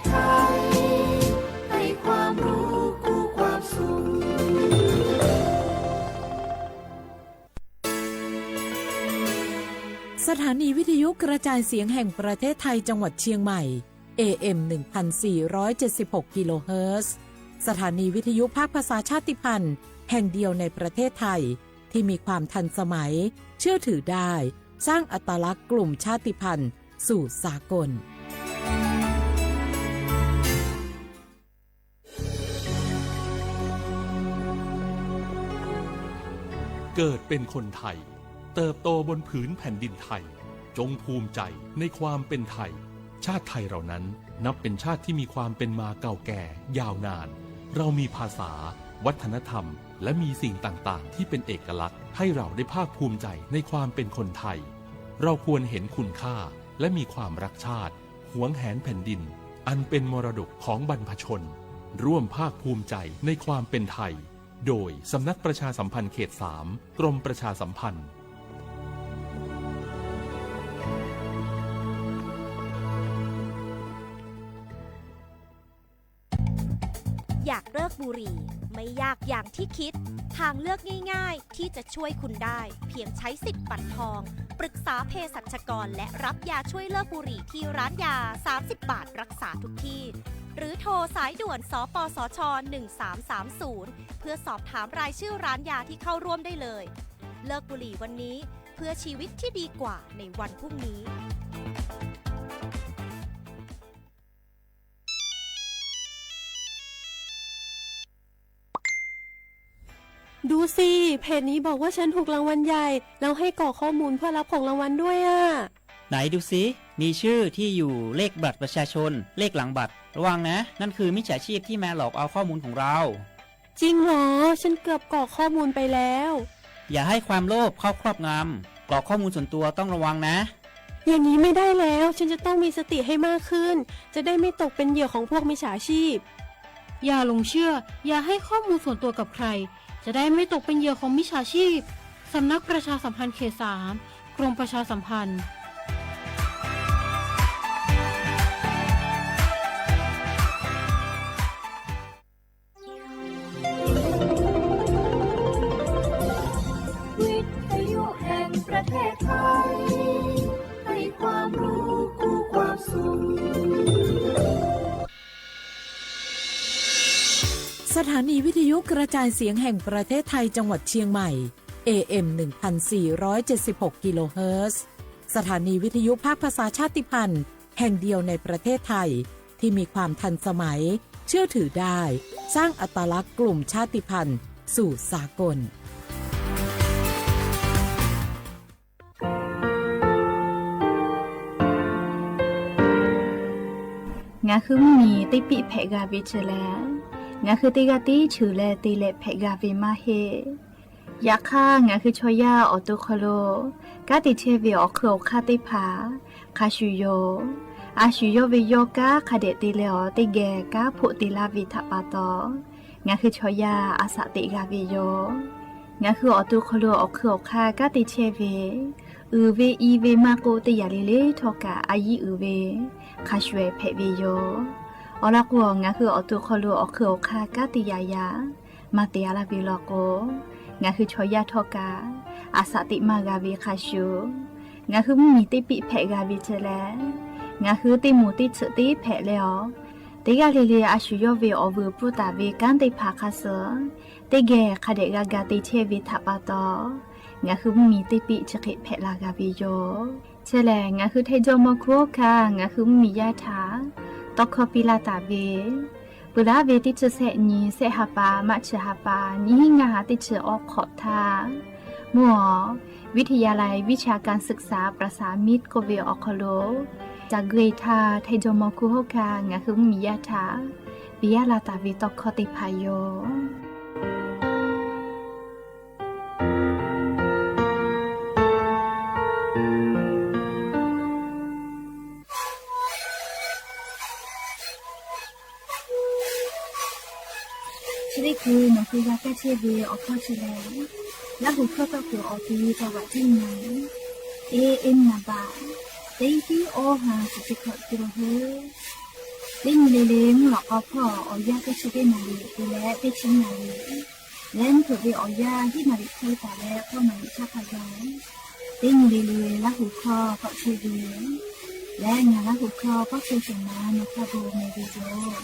ไทย ให้ความรู้คู่ความสุข สถานีวิทยุกระจายเสียงแห่งประเทศไทยจังหวัดเชียงใหม่ เอเอ็ม หนึ่งพันสี่ร้อยเจ็ดสิบหก กิโลเฮิรตซ์ สถานีวิทยุภาคภาษาชาติพันธุ์แห่งเดียวในประเทศไทย ที่มีความทันสมัย เชื่อถือได้ สร้างอัตลักษณ์กลุ่มชาติพันธุ์สู่สากล เกิดเป็นคนไทย เติบโตบนผืนแผ่นดินไทย จงภูมิใจในความเป็นไทย ชาติไทยเรานั้นนับเป็นชาติที่มีความเป็นมาเก่าแก่ยาวนาน เรามีภาษา วัฒนธรรม และมีสิ่งต่างๆ ที่เป็นเอกลักษณ์ ให้เราได้ภาคภูมิใจในความเป็นคนไทย เราควรเห็นคุณค่า และมีความรักชาติ หวงแหนแผ่นดิน อันเป็นมรดกของบรรพชน ร่วมภาคภูมิใจในความเป็นไทย โดยสำนักประชาสัมพันธ์เขตสาม กรมประชาสัมพันธ์ อยากเลิกบุหรี่ไม่ยากอย่างที่คิด ทางเลือกง่ายๆ ที่จะช่วยคุณได้ เพียงใช้สิทธิ์บัตรทอง ปรึกษาเภสัชกร และรับยาช่วยเลิกบุหรี่ที่ร้านยา สามสิบ บาท รักษาทุกที่ หรือโทรสายด่วน สปสช หนึ่งสามสามศูนย์ เพื่อสอบถามรายชื่อร้านยาที่เข้าร่วมได้เลย เลิกบุหรี่วันนี้ เพื่อชีวิตที่ดีกว่าในวันพรุ่งนี้ ดูสิ เพจนี้บอกว่าฉันถูกรางวัลใหญ่ แล้วให้กรอกข้อมูลเพื่อรับของรางวัลด้วยอะ ไหนดูสิ มีชื่อ ที่อยู่ เลขบัตรประชาชน เลขหลังบัตร ระวังนะ นั่นคือมิจฉาชีพที่มาหลอกเอาข้อมูลของเรา จริงเหรอ ฉันเกือบกรอกข้อมูลไปแล้ว อย่าให้ความโลภเข้าครอบงำ กรอกข้อมูลส่วนตัวต้องระวังนะ อย่างนี้ไม่ได้แล้ว ฉันจะต้องมีสติให้มากขึ้น จะได้ไม่ตกเป็นเหยื่อของพวกมิจฉาชีพ อย่าหลงเชื่อ อย่าให้ข้อมูลส่วนตัวกับใคร จะได้ไม่ตกเป็นเหยื่อของมิจฉาชีพ สำนักประชาสัมพันธ์เขตสาม กรมประชาสัมพันธ์ วิทยุแห่งประเทศไทย ให้ความรู้คู่ความสุข สถานีวิทยุกระจายเสียงแห่งประเทศไทยจังหวัดเชียงใหม่ เอเอ็ม หนึ่งพันสี่ร้อยเจ็ดสิบหก กิโลเฮิรตซ์ สถานีวิทยุภาคภาษาชาติพันธุ์แห่งเดียวในประเทศไทย ที่มีความทันสมัย เชื่อถือได้ สร้างอัตลักษณ์กลุ่มชาติพันธุ์สู่สากล Ngaˬ hui mvuhˇ miˬ teˇ piˆ hpehꞈ g'a ve chi lehˬ, ngaˬ hui teˇ g'aˇ tiˉ cheuˬ leh te leh hpehꞈ g'a ve maˇ heˆ. Yaꞈ hk'aˇ, ngaˬ hui chaw yaˇ awˬ to hk'aw lo kanˉ te chehˇ ve awˬ hk'eun awˬ hk'aˇ teˇ hpaˍ hk'a shuˍ yoˬ. A shu yawˇ ve yawˇ kanˉ hk'a dehꞈ te leh awˬ teˇ geh kanˉ hpoˆ te laˇ ve htaꞈ pa taw, ngaˬ hui chaw yaˇ a shaꞈ teꞈ g'a ve yoˬ. Ngaˬ hui awˬ to hk'aw lo awˬ hk'eun awˬ hk'aˇ kanˉ te chehˇ ve, uiˍ ve i ve maˇ k'oˆ, teˇ yanˇ le le htawˇ kaꞈ a yiˇ uiˍ ve hk'a shuˍ ehˍ hpehꞈ ve yoˬ. Awˬ lawn k'o, ngaˬ hui awˬ to hk'aw lo awˬ hk'eun awˬ hk'aˇ kanˉ te yaꞈ yaꞈ maˇ te a laˇ ve law k'o, ngaˬ hui chaw yaˇ htawˇ kaꞈ a shaꞈ teꞈ maˇ g'a ve hk'a shuˍ, ngaˬ hui mvuhˇ miˬ teˇ piˆ hpehꞈ g'a ve chi lehˬ, ngaˬ hui teˇ moˍ teˇ tsuhꞈ teˇ hpehꞈ leh awˬ, teˇ g'aˇ le le a shu yawˇ ve awˬ vuiˬ pfuhˇ taˍ ve kanˉ teˇ hpaˍ hk'a suh teˇ geh hk'a dehꞈ g'a ga te chehˇ ve htaꞈ pa taw, ngaˬ hui mvuhˇ miˬ teˇ piˆ chi hk'e hpehꞈ la g'a ve yoˬ. Chi lehˬ, ngaˬ hui Htaiˇ jawˇmawˇ hkuˇ oˇ hkanˇ ngaˬ hui mvuhˇ miˬ yaˇ htaꞈ tawˇ hkawˇ piˇ laˇ taˍ ve, peuˬ laˉ ve teˇ chi sehˆ nyi, sehˆ ha pa, maˇ chi ha pa, nyiˇ hinˉ ngaˇ ha teˇ chi awˬ hk'awꞈ htaˇ, mvuhˇ awˬ วิทยาลัยวิชาการศึกษาประสานมิตร k'oˆ ve awˬ hk'aw lo, caˬ gui htaˇ Htaiˇ jawˇmawˇ hkuˇ oˇ hkanˇ ngaˬ hui mvuhˇ miˬ yaˇ htaꞈ piˇ laˇ taˍ ve tawˇ hkawˇ teˇ hpaˍ yoˬ. Chi teˇ hkui nawˬ hui g'a kaˇ chehˇ ve awˬ hkawˇ chi lehˬ, Laˇ huˍ hkawˇ tawˇ kuiˬ awˬ ti taw g'aꞈ tiˉ nyi, A M naˍ baꞈ teˇ tiˉ awˇ ha chi teˇ hkawꞈ te la hui. Teˇ nyi le le mvuhˇ lawꞈ k'aw hpawˇ awˬ yanˇ teˇ chi teˇ naˍ riˍ te leh teˇ chi naˍ riˍ leh mvuhˇ hpeuꞈ ve awˬ yanˇ hiˉ naˍ riˍ hk'e taˍ leh k'awˇ naˍ riˍ chaˇ hk'a gaˬ-oˬ. Teˇ nyi le le Laˇ huˍ hkawˇ k'awꞈ chehˇ ve yoˬ. Leh ngaˬ Laˇ huˍ hkawˇ k'awꞈ chehˇ sheˍ naˍ, nawˬ hk'a gu meh ve yoˬ.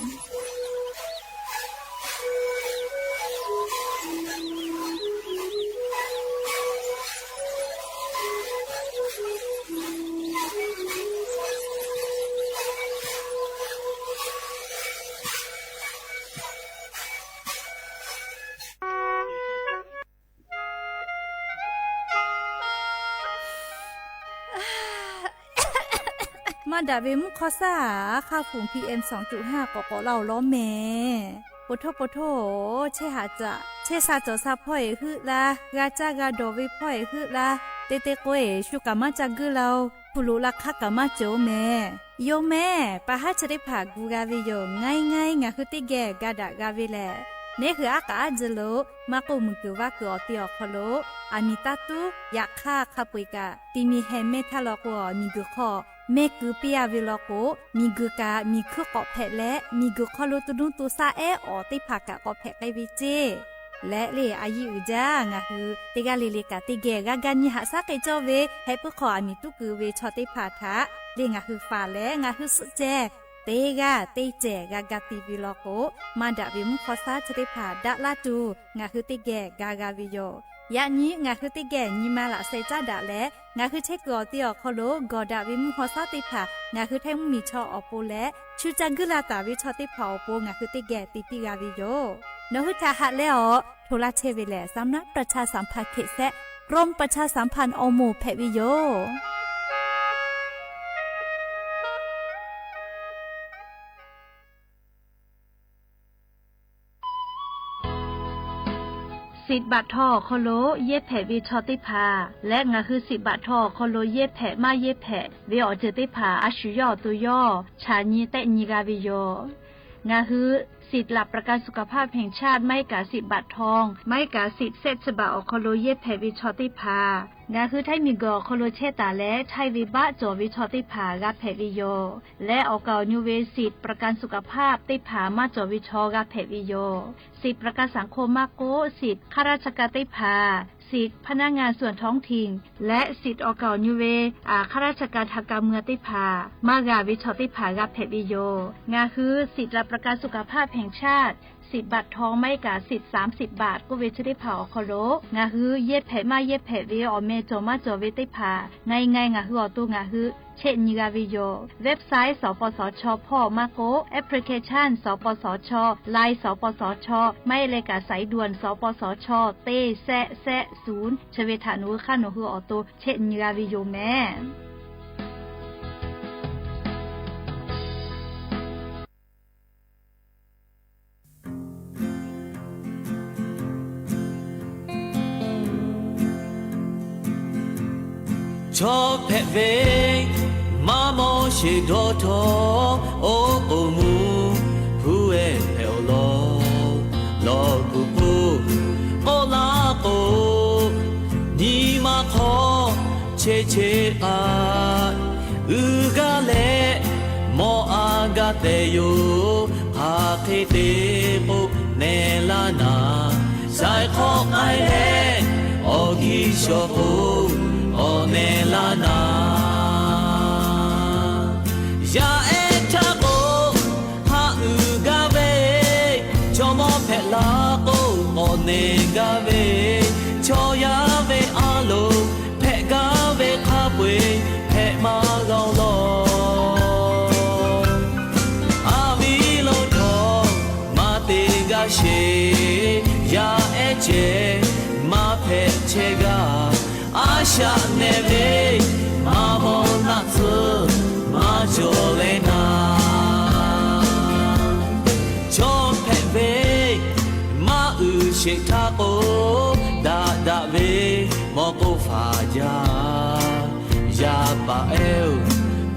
Maˇ daꞈ ve mvuhˇ hk'awˇ saˉ, aˉ hk'aˇ fuˍ PM sawˍ tuꞈ haˇ k'awꞈ k'awꞈ laˇ-oˬ lawˉ mehˍ. Poˬ htoˇ poˬ htoˇ-oˬ, chehˇ haꞈ caꞈ chehˇ sha cawˬ sha hpawˇ-eˬ heuˆ laˇ, g'a caˇ g'a dawˬ ve hpawˇ-eˬ heuˆ laˇ, te te k'o-eˬ shu kaꞈ maˇ ca guiˇ laˇ-oˬ. Hpu loꞈ la hk'aˇ kaꞈ maˇ cawˬ-oˬ mehˍ. Yoˬ mehˍ, pa haˉ chi teˇ hpaˍ gu g'a ve yoˬ. Ngaˇ iˉ ngaˇ iˉ ngaˬ hui teˇ geh ga daꞈ g'a ve lehˬ, neˉ hui aˉ k'aꞈ aˉ ji lo maˇ k'oˆ, muiˬ guiˬ vaˇ kuiˬ awˬ te awˬ hk'aw lo aˬ miˍ taˇ tuˉ yaꞈ hk'aˇ hk'a peu-eˬ kaꞈ ti mi heh mehˇ htaˇ law k'o, miˬ guiˬ hk'aw mehˇ keu piˇ-a ve law k'o, miˬ guiˬ kaꞈ miˬ hkuiˇ k'awꞈ hpehꞈ leh, miˬ guiˬ hk'aw lo to nuˇ to shaˆ ehˉ awˬ teˇ hpaˍ kaꞈ k'awꞈ hpehꞈ k'ai ve ceˇ. Leh le a yiˇ uiˍ jaˇ, ngaˬ hui teˇ g'aˇ le le kaꞈ teˇ geh g'a ga nyi haꞈ shaˉ k'ai cawˇ ve, heh puiˉ hk'aw aˬ miˍ tuˉ keu ve chaw teˇ hpaˍ htaꞈ le ngaˬ hui faˍ leh ngaˬ hui suhˆ ceh teˇ g'aˇ teˇ cehˬ g'a ga ti ve law k'o, maˇ daꞈ ve mvuhˇ hk'awˇ saˉ chi teˇ hpaˍ daꞈ laˇ tuˬ ngaˬ hui teˇ geh ga g'a ve yoˬ. Yaꞈ nyi ngaˬ hui teˇ geh nyi ma laꞈ sheh caˉ daꞈ leh, ngaˬ hui chehˇ kuiˬ awˬ te awˬ hk'aw lo gawˬ daꞈ ve mvuhˇ hk'awˇ saˉ teˇ hpaˍ ngaˬ hui htaiˇ mvuhˇmiˬ chaw awˬ pon leh, shu ca guiˇ la taˍ ve chaw teˇ hpaˍ awˬ pon ngaˬ hui teˇ geh te piˇ g'a ve yoˬ. Nawˬ hui htaꞈ haꞈ leh-awˬ hto laˇ chehˇ ve lehˬ, สำนักประชาสัมพันธ์เขต แซะ กรมประชาสัมพันธ์ awˬ moˍ hpehꞈ ve yoˬ. Siꞈ baꞈ htaw awˬ hk'aw lo yehˇ hpehꞈ ve chaw teˇ hpaˍ leh, ngaˬ hui siꞈ baꞈ htaw awˬ hk'aw lo yehˇ hpehꞈ maˇ yehˇ hpehꞈ ve awˬ ceuˬ teˇ hpaˍ a shu yawˇ awˬ to yawˇ chaꞈ nyi tehˆ nyi g'a ve yoˬ. Ngaˬ hui สิทธิ์หลักประกันสุขภาพแห่งชาติ maˇ heˆ kaꞈ siꞈ baꞈ htaw, maˇ heˆ kaꞈ siꞈ shehˆ chi baꞈ awˬ hk'aw lo yehˇ hpehꞈ ve chaw teˇ hpaˍ, ngaˬ hui htaiˇ miˬ guiˬ awˬ hk'aw lo chehˇ taˍ leh htaiˇ ve baˆ cawˬ ve chaw teħ hpaˍ g'a hpehꞈ ve yoˬ. Leh awˬ kaˍ awˬ nu ve สิทธิ์ประกันสุขภาพ teˇ hpaˍ maˇ cawˬ ve chaw g'a hpehꞈ ve yoˬ. Siꞈ ประกันสังคม maˇ k'oˆ, siꞈ ข้าราชการ teˇ hpaˍ, siꞈ พนักงานส่วนท้องถิ่น leh siꞈ awˬ kaˍ awˬ nu ve ข้าราชการทางการเมือง teˇ hpaˍ maˇ g'a ve chaw teˇ hpaˍ g'a hpehꞈ ve yoˬ. Ngaˬ hui สิทธิ์หลักประกันสุขภาพแห่งชาติ สิทธิ์บัตรทอง maˇ heˆ kaꞈ siꞈ สามสิบ baꞈ k'oˆ ve chi teˇ hpaˍ awˬ hk'aw lo ngaˬ hui yehˇ hpehꞈ maˇ yehˇ hpehꞈ ve awˬ meh cawˬ maˇ cawˬ ve teˇ hpaˍ ngaˬ ngaˬ ngaˬ hui awˬ to ngaˬ hui chehˆ nyi g'a ve yoˬ. Website สปสช hpawˇ maˇ k'oˆ, application สปสช, Line สปสช, maˇ heˆ leh kaꞈ สายด่วน สปสช teˇ shehˆ shehˆ ศูนย์ chi ve htaꞈ nawˬ hui hk'aˇ nawˬ hui awˬ to chehˆ nyi g'a ve yoˬ mehˍ. Chaw hpehꞈ ve maˇ mawˇ sheˍ dawˇ htawˇ, oˇ k'oˍ mvuhˇ hpu ehˉ hpehꞈ-oˬ lawˬ. Lawˬ kuˬ k'oˆ k'oˆ laˇ k'o, nyi ma hk'aw cheˇ cheˇ k'aꞈ uiˍ gaˇ leh, mawˬ a gaˇ tehꞈ yoˬ. Hk'aˬ hk'e te k'o neh laˇ naˍ, shaiˍ hk'awꞈ k'ai leh awˬ kiˇ shawˍ k'o, k'awꞈ neh laˇ naˍ. Yaˇ ehˉ htaˇ k'o, haꞈ uiˍ gaˇ ve, chaw mawˇ hpehꞈ la k'o, k'awꞈ neh gaˇ ve, chaw yaˇ ve a loˍ hpehꞈ gaˇ ve hk'a peu-eˬ hpehꞈ maˇ g'a-oˬ lawˬ. Aˬ miˍ lo htawˇ maˇ te gaˇ sheˍ, yaˇ ehˉ ceh maˇ hpehꞈ chehˇ gaˇ. A shaꞈ neh ve maˇ mawˇ naˆ tsuhˇ maˇ cawˬ leh naˍ, chaw hpehꞈ ve maˇ uiˍ sheˍ htaˇ k'o, daꞈ daꞈ ve mawˬ k'oˆ faˍ jaˇ. Yaˇ paˍ ehˉ-oˬ,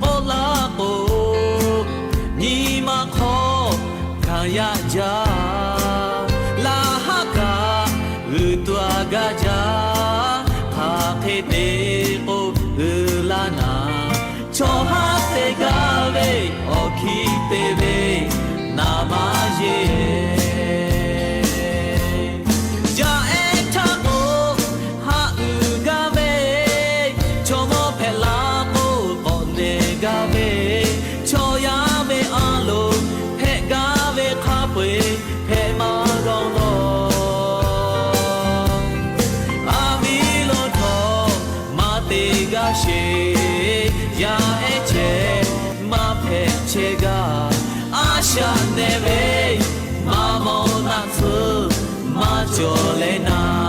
k'oˆ laˇ k'o, nyi ma hk'aw hkanˍ yaˇ jaˇ. Laꞈ haˉ kaꞈ g'uiˬ tuꞈ a gaˇ jaˇ. Hk'aˬ hk'e te k'o, g'uiˬ laˇ naˍ, chaw haˉ te gaˇ ve awˬ hkiˇ te ve hk'a peu-eˬ hpehꞈ maˇ g'a-oˬ law. Aˬ miˍ lo htawˇ maˇ te gaˇ sheˍ, yaˇ ehˉ chehˇ maˇ hpehꞈ chehˇ gaˇ. A shaꞈ nehˬ ve maˇ mawˬ naˆ tsuhˇ maˇ cawˬ leh naˍ.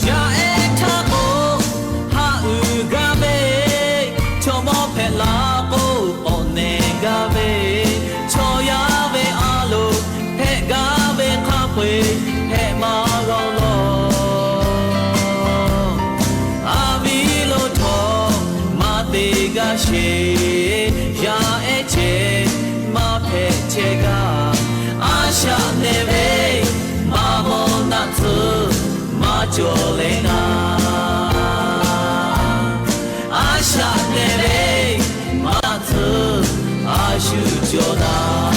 Yaˇ ehˉ htaˇ k'o, haꞈ uiˍ gaˇ ve, chaw mawˇ hpehꞈ la k'o, k'awꞈ nehˬ gaˇ ve, chaw yaˇ ve a loˍ hpehꞈ gaˇ ve hk'a peu-eˬ hpehꞈ maˇ g'a-oˬ law. Aˬ miˍ lo htawˇ maˇ te gaˇ sheˍ, yaˇ ehˉ chehˇ maˇ hpehꞈ chehˇ gaˇ. A shaꞈ nehˬ ve maˇ mawˬ naˆ tsuhˇ maˇ cawˬ leh naˍ. A shaꞈ nehˬ ve maˇ tsuhˇ a shu cawˬ naˍ.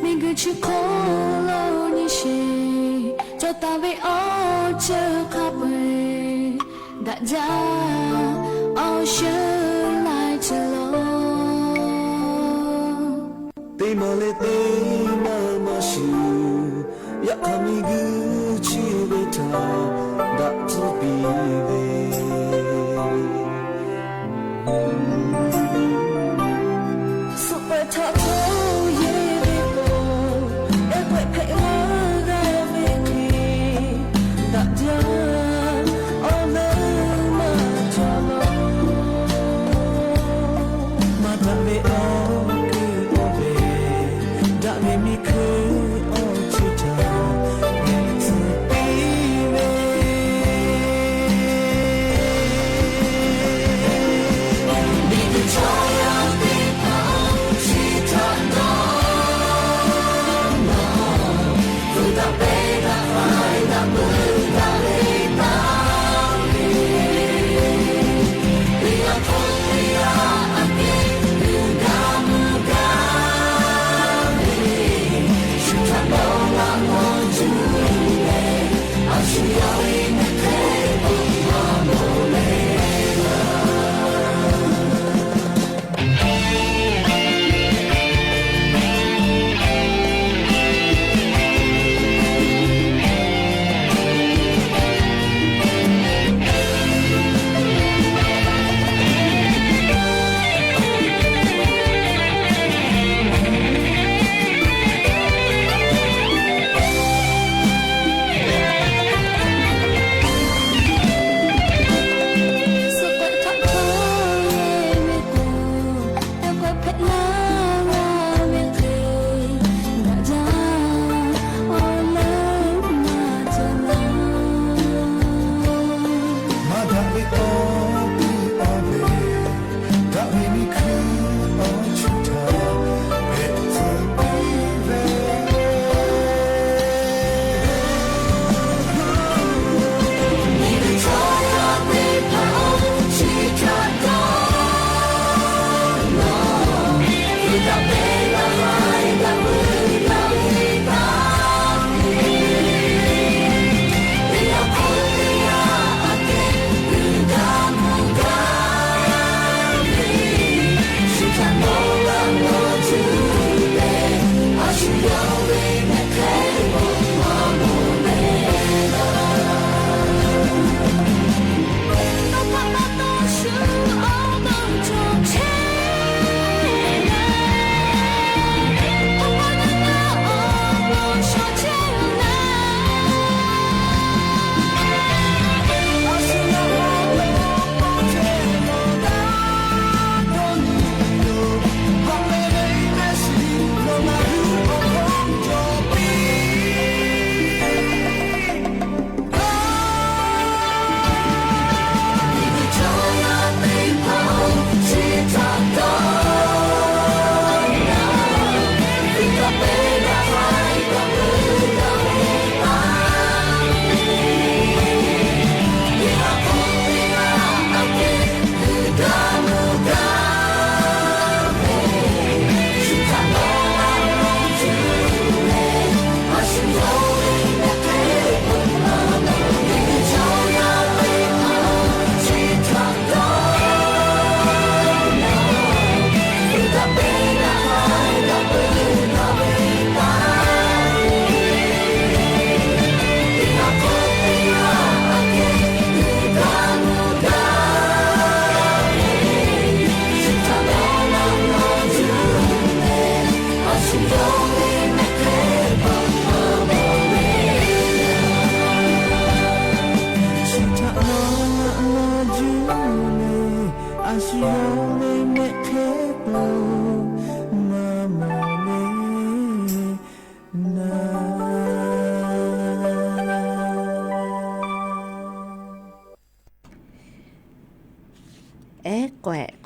Miˬguiˬ chi hk'oˆ lo nyi sheˍ, cawˬ taˍ ve awˬ ceuˬ hk'a peu-eˬ daꞈ jaˇ awˬ shu laiˉ ceuˬ law. Teˇ maˬ leh teˇ maˬ maˇ shuˍ, yaꞈ hk'aˇ miˬguiˬ chi ve htaꞈ daꞈ tcuhˉ piˇ ve suhˍ pehˍ htaꞈ hto yehˬ ve k'o, ehˉ pehꞈ hpehꞈ la g'a ve hk'e, daꞈ jaˇ awˬ leuˉ maˇ cawˬ law. Maˇ daꞈ ve awˬ hkuiˉ k'oˆ ve, daꞈ ve miˬ hkuiˉ awˬ ceuˬ htaꞈ hpehꞈ tcuhˉ piˇ ve, miˬguiˬ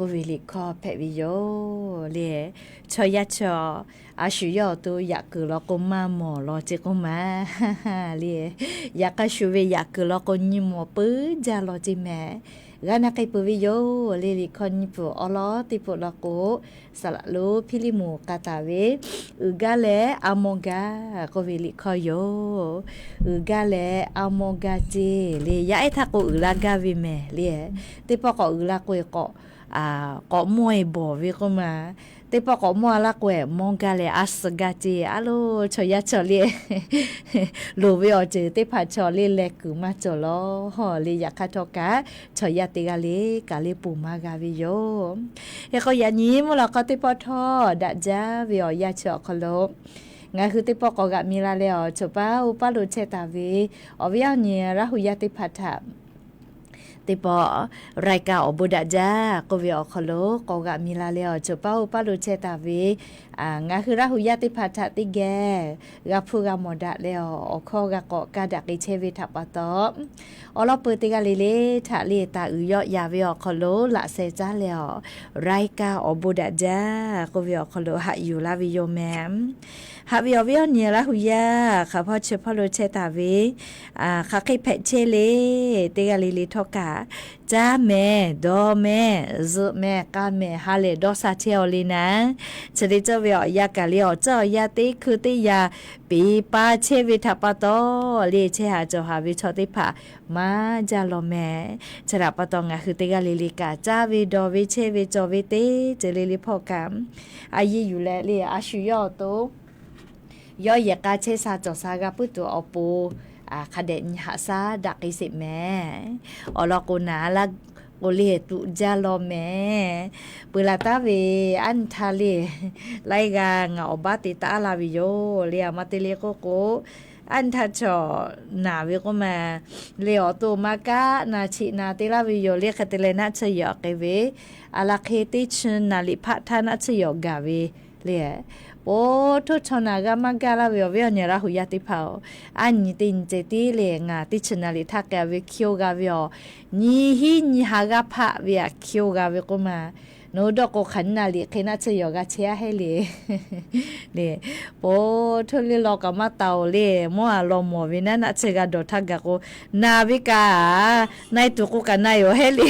k'oˆ ve liꞈ hkawˇ hpehꞈ ve yoˬ le. Chaw yaˇ chaw, a shu yawˇ awˬ to yaꞈ kuiˬ law k'o maˇ mawˬ law ce k'oˆ ma le. Yaꞈ hk'aˇ shu ve yaꞈ kuiˬ law k'o nyi mawˬ peuˬ jaˇ law ce mehˍ. G'a na hk'e peuˬ ve yoˬ le. Liꞈ hkawˇ nyiˇ pfuhˍ awˉ lawˉ teˇ pfuhˍ law k'o, saˍ laꞈ lonˉ Hpiˇliˇmonˍ k'a taˍ ve, uiˍ gaˇ leh a mawˇ gaˇ k'oˆ ve liꞈ hkawˇ yoˬ. Uiˍ gaˇ leh a mawˇ gaˇ ce le. Yaˇ ehˉ htaˇ k'o uiˍ la gaˇ ve mehˍ le. Teˇ pawˆ k'awꞈ uiˍ la k'o e k'awꞈ k'awꞈ mawˇ e bawˬ ve k'oˆ ma. Teˇ pawˆ k'awꞈ mawˇ a laˇ k'o e mawˇ gaˇ leh a suh gaˇ ce. A lo, chaw yaˇ chaw le, loˍ ve awˬ ceuˬ teˇ hpaˍ chaw le leh kuiˬ maˇ cawˬ law le. Yaꞈ hk'aˇ htawˇ kaꞈ chaw yaˇ teˇ g'aˇ le kaꞈ le ponˬ maˇ g'a ve yoˬ. Hk'e k'o yaꞈ nyi mvuhˇ lawꞈ hk'aw teˇ pawˆ htawˇ daꞈ jaˇ ve awˬ yanˇ chi awˬ hk'aw lo, ngaˬ hui teˇ pawˆ k'awꞈ g'aꞈ mi la leh awˬ choˬ paˇ oˇ paˇ lo chehˇ taˍ ve awˬ viˉ awˬ nyi Laˇ hu yaˇ teˇ hpaˍ htaꞈ teˇ pawˆ รายการ awˬ bon daꞈ jaˇ k'oˆ ve awˬ hk'aw lo k'awꞈ g'aꞈ mi la leh awˬ choˬ paˇ oˇ paˇ lo chehˇ taˍ ve ngaˬ hui Laˇ hu yaˇ teˇ hpaˍ htaꞈ teˇ geh g'a hpuˇ g'a mawˬ daꞈ leh awˬ hkawˇ g'a k'awꞈ kaˇ daꞈ k'ai chehˇ ve htaꞈ pa taw, awˬ lawn peuˬ teˇ g'aˇ le le htaꞈ le taˍ uiˍ yawˆ yaˍ ve awˬ hk'aw lo laꞈ sheh caˉ leh awˬ รายการ awˬ bon daꞈ jaˇ k'oˆ ve awˬ hk'aw lo haꞈ yuˬ laˇ ve yoˬ mehˍ. Haꞈ ve awˬ viˉ awˬ nyi Laˇ hu yaˇ hk'aˬ hpawˇ chi hpawˇ lo chehˇ taˍ ve, hk'aˬ hk'e hpehꞈ chehˇ le, teˇ g'aˇ le le htawˇ kaꞈ caˇ mehˍ, dawˇ mehˍ, zuhꞈ mehˍ, k'a mehˍ, ha lehˬ dawˇ sha chehˇ aw le naˉ, chi te cawˇ ve awˬ yanˇ kaꞈ le awˬ ceuˬ awˬ yanˇ teˇ hkui teˇ yanˇ peˍ pa chehˇ ve htaꞈ pa taw le, chehˇ haˍ cawˬ haˍ ve chaw teˇ hpaˍ maˇ jaˇ law mehˍ. Chi htaꞈ pa taw ngaˬ hui teˇ g'aˇ le le kaꞈ caˇ ve dawˬ ve chehˇ ve cawˬ ve teˇ ceuˬ le le hpawˇ kaꞈ a yeˇ yuˬ leh le a shu yawˇ awˬ to yawˇ yehˬ k'a chehˇ sha cawˬ sha g'a puiˉ tuˬ awˬ pon hk'a dehꞈ nyi haꞈ shaˉ daꞈ k'ai sheˍ mehˍ. Awˬ lawn k'o naˍ laˇ k'o le tuꞈ jaˇ law mehˍ. Peuˬ laˬ taˉ ve aˉ nyi htaˇ le laiˉ g'aˇ ngaˬ awˬ baˉ te taˉ laˇ ve yoˬ le. A ma te le k'oˆ k'o, aˉ nyi htaˇ chaw naˍ ve k'oˆ ma le awˬ to maˇ kaˆ naˍ cheꞈ naˍ te laˇ ve yoˬ le. Hk'e te leh naˆ tsuhˇ yehˬ awˬ k'ai ve a laˬ hk'e teˇ chi naˍ liꞈ hpaˆ htaˇ naˆ tsuhˇ yehˬ awˬ gaˬ ve le. Po htoˇ chaw naˍ g'a maˇ gaˇ laˇ ve awˬ viˉ awˬ nyi Laˇ hu yaˇ teˇ hpaˍ-oˬ, aˉ nyi teˇ nyi ceh tiˉ le ngaˬ teˇ chi naˍ liꞈ htaˇ k'ai ve hkiˇ-oˆ g'a ve awˬ, nyi hiˉ nyi ha g'aˇ hpaˆ ve htaꞈ hkiˇ-oˆ g'a ve k'oˆ ma. Nawˬ hui dawˇ k'o hk'aˬ nyi naˍ liꞈ hk'e naˆ tsuhˇ yehˬ awˬ g'a chehˇ a heˆ le. Le, po htoˇ le law kaꞈ maˇ taˍ-oˬ le, mawˇ a law mawˬ ve naˉ naˆ tsuhˇ g'a dawˬ htaˇ gaˬ k'o, naˍ ve kaꞈ na-e tuˬ k'o kaꞈ na-e awˬ heˆ le.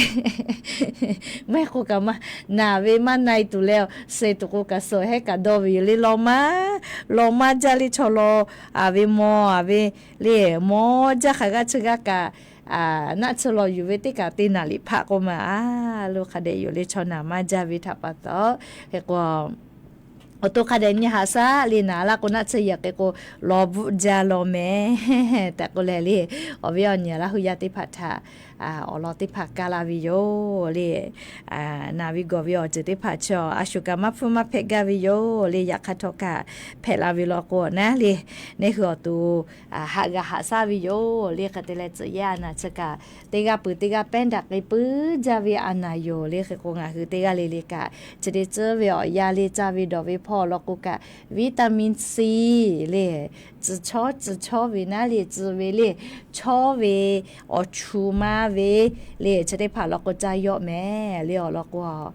Maˇ heˆ k'o kaꞈ maˇ naˍ ve maˇ na-e tuˬ leh, suh-e tuˬ k'o kaꞈ suh heˆ kaꞈ dawˇ ve yoˬ le. Law maˇ, law maˇ jaˇ le chaw law, a ve maw a ve le, mawˇ jaˇ hk'aˬ g'aˇ chi g'aˇ kaꞈ naˆ tsuhˇ law yuˬ ve teˇ kaꞈ teˇ naˍ liꞈ hpaˆ k'oˆ ma a lo hk'a dehꞈ yoˬ le. Chaw naˍ maˇ jaˇ ve htaꞈ pa taw, hk'e k'o awˬ to hk'a dehꞈ nyi haꞈ shaˉ le. Naˍ laˇ k'o naˆ tsuhˇ yehˬ hk'e k'o law bvuhˆ jaˇ law mehˍ tehꞈ k'oˆ leh le, awˬ viˉ awˬ nyi Laˇ hu yaˇ teˇ hpaˍ htaꞈ awˬ lawn teˇ hpaˍ kaˇ laˇ ve yoˬ le. Naˍ ve gawˬ ve awˬ ceuˬ teˇ hpaˍ chaw a shu kaꞈ maˇ hpfuhˇ maˇ hpehꞈ gaˇ ve yoˬ le. Yaꞈ hk'aˇ htawˇ kaꞈ hpehꞈ la ve law k'o naˉ le, neˇ hui awˬ to haꞈ g'a haꞈ shaˉ ve yoˬ le. Hk'e te leh tcuhꞈ yehˇ a naˍ chi kaꞈ teˇ g'aˇ peuˬ teˇ g'aˇ pehˉ daꞈ k'ai puiˉ jaˇ ve a naˍ yoˬ le. Hk'e k'o ngaˬ hui teˇ g'aˇ le le kaꞈ chi te tcuhˉ ve awˬ yanˇ le caˇ ve dawˬ ve hpawˇ awˬ lawn k'o kaꞈ vitamin C le, tcuh chawˇ tcuh chawˇ ve naˉ le, tcuh ve le, chawˇ ve awˬ chu maˇ ve le, chi teˇ hpaˍ law k'o caˇ yawˆ mehˍ le. Awˬ lawn k'o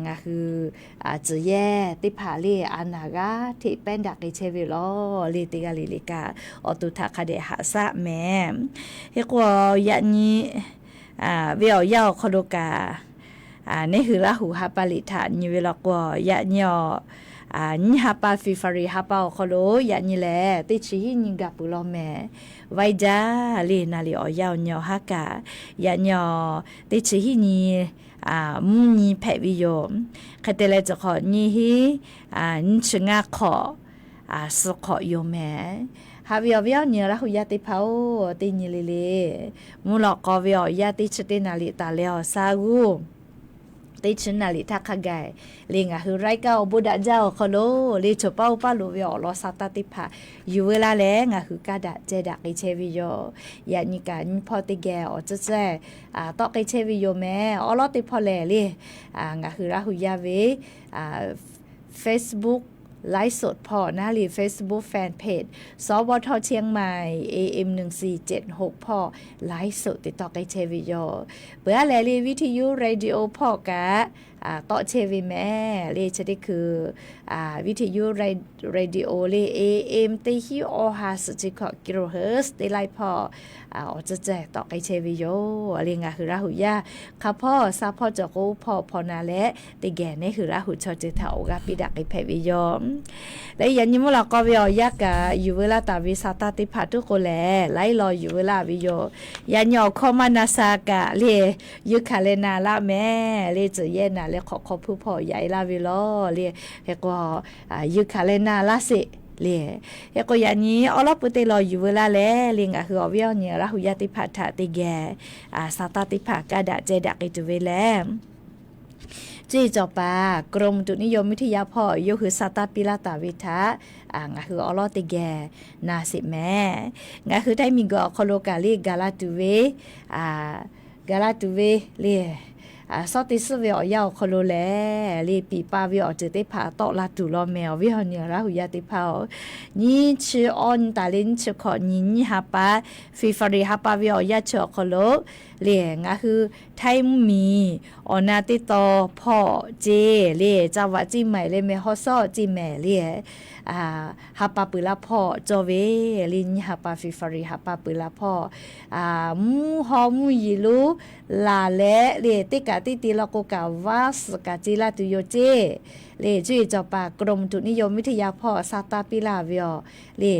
ngaˬ hui tcuhꞈ yehˇ teˇ hpaˍ le a naˍ g'aˇ hteꞈ pehˉ daꞈ k'ai chehˇ ve law le. Teˇ g'aˇ le le kaꞈ awˬ to htaꞈ hk'a dehꞈ haꞈ shaˉ mehˍ. Hk'e k'o yaꞈ nyi ve awˬ yanˇ awˬ hk'aw lo kaꞈ neˇ hui Laˇ hu ha pa liꞈ htaꞈ nyi ve law k'o, yaꞈ nyi awˬ nyiˇ ha pa February ha pa awˬ hk'aw lo yaꞈ nyi lehˬ teˇ chi hiˉ nyi gaˬ peuˬ law mehˍ. Vaiˇ jaˇ le naˍ liꞈ awˬ yanˇ awˬ nyi awˬ haˉ kaꞈ yaꞈ nyi awˬ teˇ chi hiˉ nyi mvuhˇ nyi hpehꞈ ve yoˬ. Hk'e te leh cawˬ hk'awꞈ nyiˇ hiˉ nyiˇ chi ngaˇ hk'awꞈ suh hk'awꞈ yoˬ mehˍ. Haꞈ ve awˬ viˉ awˬ nyi Laˇ hu yaˇ teˇ hpaˍ-oˬ, teˇ nyi le le mvuhˇ lawꞈ k'aw ve awˬ yanˇ teˇ chi teˇ naˍ liꞈ taˍ leh awˬ shaˉ g'uˇ teˇ chi naˍ liꞈ htaˇ hk'a gaˬ le ngaˬ hui รายการ awˬ bon daꞈ jaˇ awˬ hk'aw lo le choˬ paˇ oˇ paˇ loˍ ve awˬ lawn sha taˇ teˇ hpaˍ yuˬ ve laˇ leh ngaˬ hui kaˇ daꞈ ceh daꞈ k'ai chehˇ ve yoˬ. Yaꞈ nyi kaꞈ nyiˇ hpawˇ teˇ geh awˬ tcuhˉ tcuhˉ tawˆ k'ai chehˇ ve yoˬ mehˍ. Awˉ lawˉ teˇ hpawˇ lehˬ le ngaˬ hui Laˇ hu yaˇ ve Facebook live สด hpawˇ naˉ le Facebook fan page สวท เชียงใหม่ เอเอ็ม หนึ่งสี่เจ็ดหก hpawˇ live สด te tawˆ k'ai chehˇ ve yoˬ. Peuˬ aˉ lehˬ le วิทยุ radio hpawˇ kaꞈ tawˆ chehˇ ve mehˍ le. Chi teˇ hkui วิทยุ radio le, A M teˇ hinˉ awˇ ha suhˍ chi hkawꞈ กิโลเฮิรตซ์ teˇ laiˉ hpawˇ awˬ tcuhˇ ceh tawˆ k'ai chehˇ ve yoˬ le. Ngaˬ hui Laˇ huˍ yaˇ hk'a hpawˇ sha hpawˇ cawˬ k'o, hpawˇ hpawˇ na leh teˇ geh neˇ hui Laˇ huˍ chaw ceuˬ htaꞈ awˬ g'aˇ piˇ daꞈ k'ai hpehꞈ ve yoˬ. Leh yaꞈ nyi mvuhˇ laˬ k'aw ve awˬ yanˇ kaꞈ yuˬ veu laˇ taˍ ve sa taˇ teˇ hpaˍ tuˉ k'o lehˬ, laiˉ law yuˬ veu laˇ ve yoˬ. Yaꞈ nyi awˬ hkawˇ maˇ na sha kaꞈ le, yeuˇ hkanˍ leh na laˇ mehˍ le. Tcuhˬ yehˇ naˬ leh hk'awꞈ hk'aw hpuˇ hpawˇ yaꞈ e laˇ ve lawˬ le. Hk'e k'o, yeuˇ hkanˍ leh na laˇ sheˍ le. Hk'e k'o yaꞈ nyi awˉ lawˉ pui teˇ law yuˬ veu laˇ leh le, ngaˬ hui awˬ viˉ awˬ nyi Laˇ huˍ yaˇ teˇ hpaˍ htaꞈ teˇ geh sa taˇ teˇ hpaˍ kaˇ daꞈ ceh daꞈ k'ai tuˬ ve lehˬ, cuˇ yiˍ cawˬ paˍ กรมอุตุนิยมวิทยา hpawˇ yawˇ hui sa taˇ piˇ laˇ taˍ ve htaꞈ ngaˬ hui awˉ lawˉ teˇ geh na sheˍ mehˍ. Ngaˬ hui Htaiˇ miˬguiˬ awˬ hk'aw lo kaꞈ le gaˬ la tuˬ ve, gaˬ la tuˬ ve le, suhˉ teˇ suhˉ ve awˬ yanˇ awˬ hk'aw lo lehˬ le, piˍ pa ve awˬ ceuˬ teˇ hpaˍ tawˆ la tuˬ law mehˍ. Awˬ viˉ awˬ nyi Laˇ huˍ yaˇ teˇ hpaˍ-oˬ, nyiˇ chi awˇ nyi taˍ leh nyiˇ chi hkawꞈ nyi nyiˇ ha pa, February ha pa ve awˬ yanˇ chi awˬ hk'aw lo le, ngaˬ hui Htaiˇ mvuhˇ miˬ awˬ na teˇ taw hpawˇ ceˇ le, จังหวัดเชียงใหม่ leh meh haw sawˉ ceˇ mehˍ le, ha pa peuˬ la hpawˇ cawˇ ve le. Nyiˇ ha pa February ha pa peuˬ la hpawˇ, mvuhˇ haw mvuhˇ yeˬ lonˉ laˬ leh le, teˇ kaꞈ teˇ te law k'o kaꞈ vaˇ suhˍ kaꞈ ce laˇ tuˬ yoˬ ceˇ le. Cuˇ yiˍ cawˬ paˍ กรมอุตุนิยมวิทยา hpawˇ sa taˇ piˇ laˇ ve awˬ le,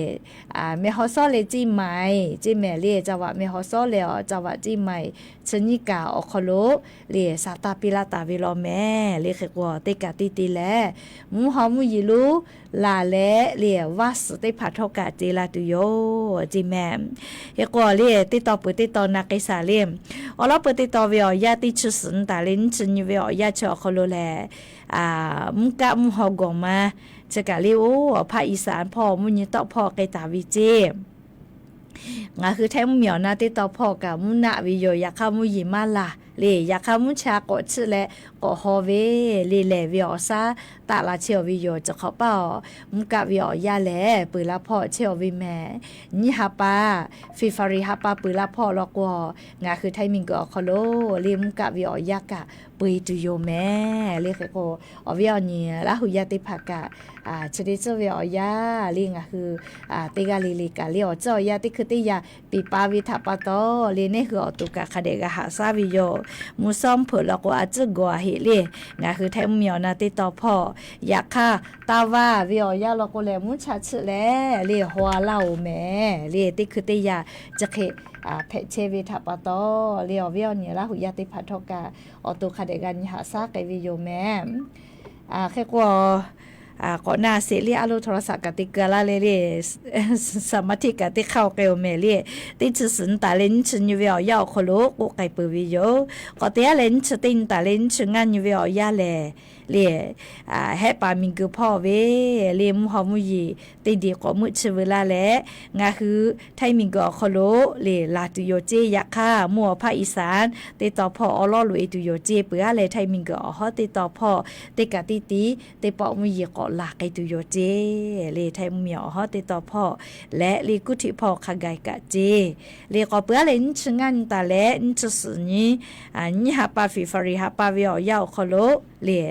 meh haw sawˉ leh ceˇ maiˍ ceˇ mehˍ le, จังหวัด meh haw sawˉ leh awˬ จังหวัดเชียงใหม่ chi nyiˇ kaꞈ awˬ hk'aw lo le sa taˇ piˇ laˇ taˍ ve law mehˍ le. Hk'e k'o teˇ kaꞈ teˇ te lehˬ, mvuhˇ haw mvuhˇ yeˬ lonˉ laˬ leh le, vaˇ suhˍ teˇ hpaˍ htawˇ kaꞈ ce la tuˬ yoˬ ceˇ mehˍ. Hk'e k'o le teˇ taw peuˬ teˇ taw na k'ai shaˍ le. Awˬ lawˉ pui teˇ taw ve awˬ yanˇ teˇ chi suhˍ nyi taˍ leh nyiˇ chi nyi ve awˬ yanˇ chi awˬ hk'aw lo lehˬ, mvuhˇ kaˆ mvuhˇ haw gawˬ ma chi kaꞈ le, oˇ awˬ hpaˇ อีสาน hpawˇ mvuhˇ nyi tawˆ hpawˇ k'ai taˍ ve ceˇ. Ngaˬ hui Htaiˇ mvuhˇ miˬ awˬ na teˇ taw hpawˇ kaꞈ mvuhˇ naˆ ve yoˬ. Yaꞈ hk'aˇ mvuhˇ yeˬ maˇ laˬ le, yaꞈ hk'aˇ mvuhˇ cha k'awꞈ chiˆ leh k'awꞈ haw ve le, lehˬ ve awˬ shaˉ taˆ la chehˇ aˬ ve yoˬ. Chi hk'awꞈ paˇ awˬ mvuhˇ kaˆ ve awˬ yanˇ lehˬ peuˬ la hpawˇ chehˇ aˬ ve mehˍ. Nyiˇ ha pa, February ha pa peuˬ la hpawˇ law k'o, ngaˬ hui Htaiˇ miˬguiˬ awˬ hk'aw lo le mvuhˇ kaˆ ve awˬ yanˇ kaꞈ peu e tuˬ yoˬ mehˍ le. Hk'e k'o, awˬ viˉ awˬ nyi Laˇ huˍ yaˇ teˇ hpaˍ kaꞈ, chi teˇ tcuhˇ ve awˬ yanˇ le ngaˬ hui teˇ g'aˇ le le kaꞈ le awˬ tcuhˇ awˬ yanˇ teˇ hkui teˇ yaꞈ piˍ pa ve htaꞈ pa taw le neˇ hui awˬ to kaꞈ hk'a dehꞈ g'a haꞈ shaˉ ve yoˬ. Mvuhˇ shawˉ mvuhˇ hpeuꞈ law k'o a tcuhˉ gawˬ a heꞈ le, ngaˬ hui Htaiˇ mvuhˇ miˬ awˬ na teˇ taw hpawˇ, yaꞈ hk'aˇ taˇ vaˇ ve awˬ yanˇ law k'o lehˬ mvuhˇ cha chiˆ leh le haw a laˇ oˬ mehˍ le. Teˇ hkui teˇ yaꞈ chi hk'e hpehꞈ chehˇ ve htaꞈ pa taw le awˬ viˉ awˬ nyi Laˇ huˍ yaˇ teˇ hpaˍ htawˇ kaꞈ awˬ to hk'a dehꞈ g'a nyi haꞈ shaˉ k'ai ve yoˬ mehˍ. Hk'e k'o, k'awꞈ na sheˍ le, a lo โทรศัพท์ kaꞈ te keu laˇ le le, สมาธิ kaꞈ teˇ hk'aˇ oˬ k'ai oˬ mehˍ le. Teˇ chi suhˍ nyi taˍ leh nyiˇ chi nyi ve awˬ yanˇ awˬ hk'aw lo k'oˆ k'ai peuˬ ve yoˬ. K'awꞈ te aˉ leh nyiˇ chi teˇ nyi taˍ leh nyiˇ chi ngaˇ nyi ve awˬ yanˇ lehˬ le, Hehˆ paˍ miˬguiˬ hpawˇ ve le mvuhˇ haw mvuhˇ yeˬ teˇ diˬ k'awꞈ meuˆ chi veu laˇ leh, ngaˬ hui Htaiˇ miˬguiˬ awˬ hk'aw lo le laˬ tuˬ yoˬ ceˇ. Yaꞈ hk'aˇ mvuhˇ awˬ hpaˇ อีสาน teˇ taw hpawˇ awˬ lawˉ loꞈ e tuˬ yoˬ ceˇ. Peuˬ aˉ leh Htaiˇ miˬguiˬ awˬ hawˉ teˇ taw hpawˇ teˇ kaꞈ teˇ tiˉ teˇ pawˆ mvuhˇ yeˬ k'awꞈ laˬ k'ai tuˬ yoˬ ceˇ. Le Htaiˇ mvuhˇ miˬ awˬ hawˉ teˇ taw hpawˇ leh le kuˇ htiꞈ hpawˇ hk'a gaˬ kaꞈ ceˇ. Le k'awꞈ peuˬ aˉ leh nyiˇ chi ngaˇ nyi taˍ leh nyiˇ chi suhˍ nyi, nyiˇ ha pa February ha pa ve awˬ yanˇ awˬ hk'aw lo le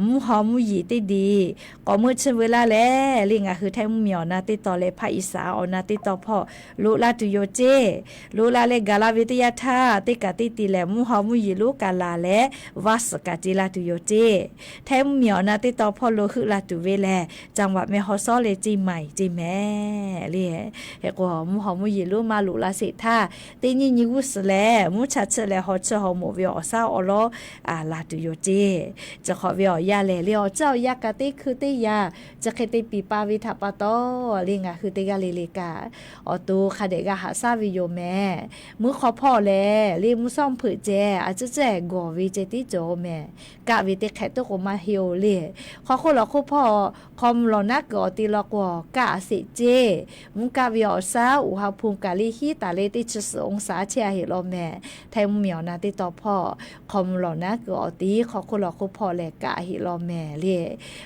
mvuhˇ haw mvuhˇ yeˬ teˇ diˬ k'awꞈ meuˆ chi veu laˇ leh le ngaˬ hui Htaiˇ mvuhˇ miˬ awˬ na teˇ taw leh hpaˇ อีสาน awˬ na teˇ taw hpawˇ loꞈ la tuˬ yoˬ ceˇ. Loꞈ la leh gaˬ la ve teˇ yanˇ htaˇ teˇ kaꞈ teˇ tiˉ lehˬ mvuhˇ haw mvuhˇ yeˬ lonˉ kaꞈ laˬ leh vaˇ suhˍ kaꞈ ce la tuˬ yoˬ ceˇ. Htaiˇ mvuhˇ miˬ awˬ na teˇ taw hpawˇ lo heuˆ la tuˬ ve lehˬ จังหวัด meh haw sawˉ leh ceˇ maiˍ ceˇ mehˍ le. Hk'e k'o mvuhˇ haw mvuhˇ yeˬ lonˉ maˇ loꞈ la sheˍ htaˇ, teˇ nyiˇ nyi g'uˇ suhˍ lehˬ mvuhˇ cha chiˆ leh haw chiˇ haw moˍ ve awˬ shaˉ awˬ lawˉ laˬ tuˬ yoˬ ceˇ. Chi hk'awꞈ ve awˬ yanˇ lehˬ le awˬ tcuhˉ awˬ yanˇ kaꞈ teˇ hkui teˇ yaꞈ chi hk'e te piˍ pa ve htaꞈ pa taw le ngaˬ hui teˇ g'aˇ le le kaꞈ awˬ to hk'a dehꞈ g'a haꞈ shaˉ ve yoˬ mehˍ. Mvuhˇ hk'aw hpawˇ lehˬ le mvuhˇ shawˉ mvuhˇ hpeuꞈ ceh a ciˉ ciˉ gawˬ ve ceh tiˉ cawˬ oˬ mehˍ. Kaˆ ve teˇ hk'ehꞈ tuˉ k'o maˇ heˆ oˬ le. Hk'aw hk'oˆ lawˬ hk'oˆ hpawˇ hk'aw mvuh lawˬ naˉ kuiˬ awˬ te law k'o kaˆ a sheˍ ceˇ. Mvuhˇ kaˆ ve awˬ shaˉ uiˍ ha hpu kaꞈ le hiˉ taˍ leh teˇ chi suhˍ องศา chehˇ a heˆ law mehˍ. Htaiˇ mvuhˇ miˬ awˬ na teˇ taw hpawˇ hk'aw mvuh lawˬ naˉ kuiˬ awˬ te hk'aw hk'oˆ lawˬ hk'oˆ hpawˇ lehˬ kaꞈ heˆ law mehˍ le.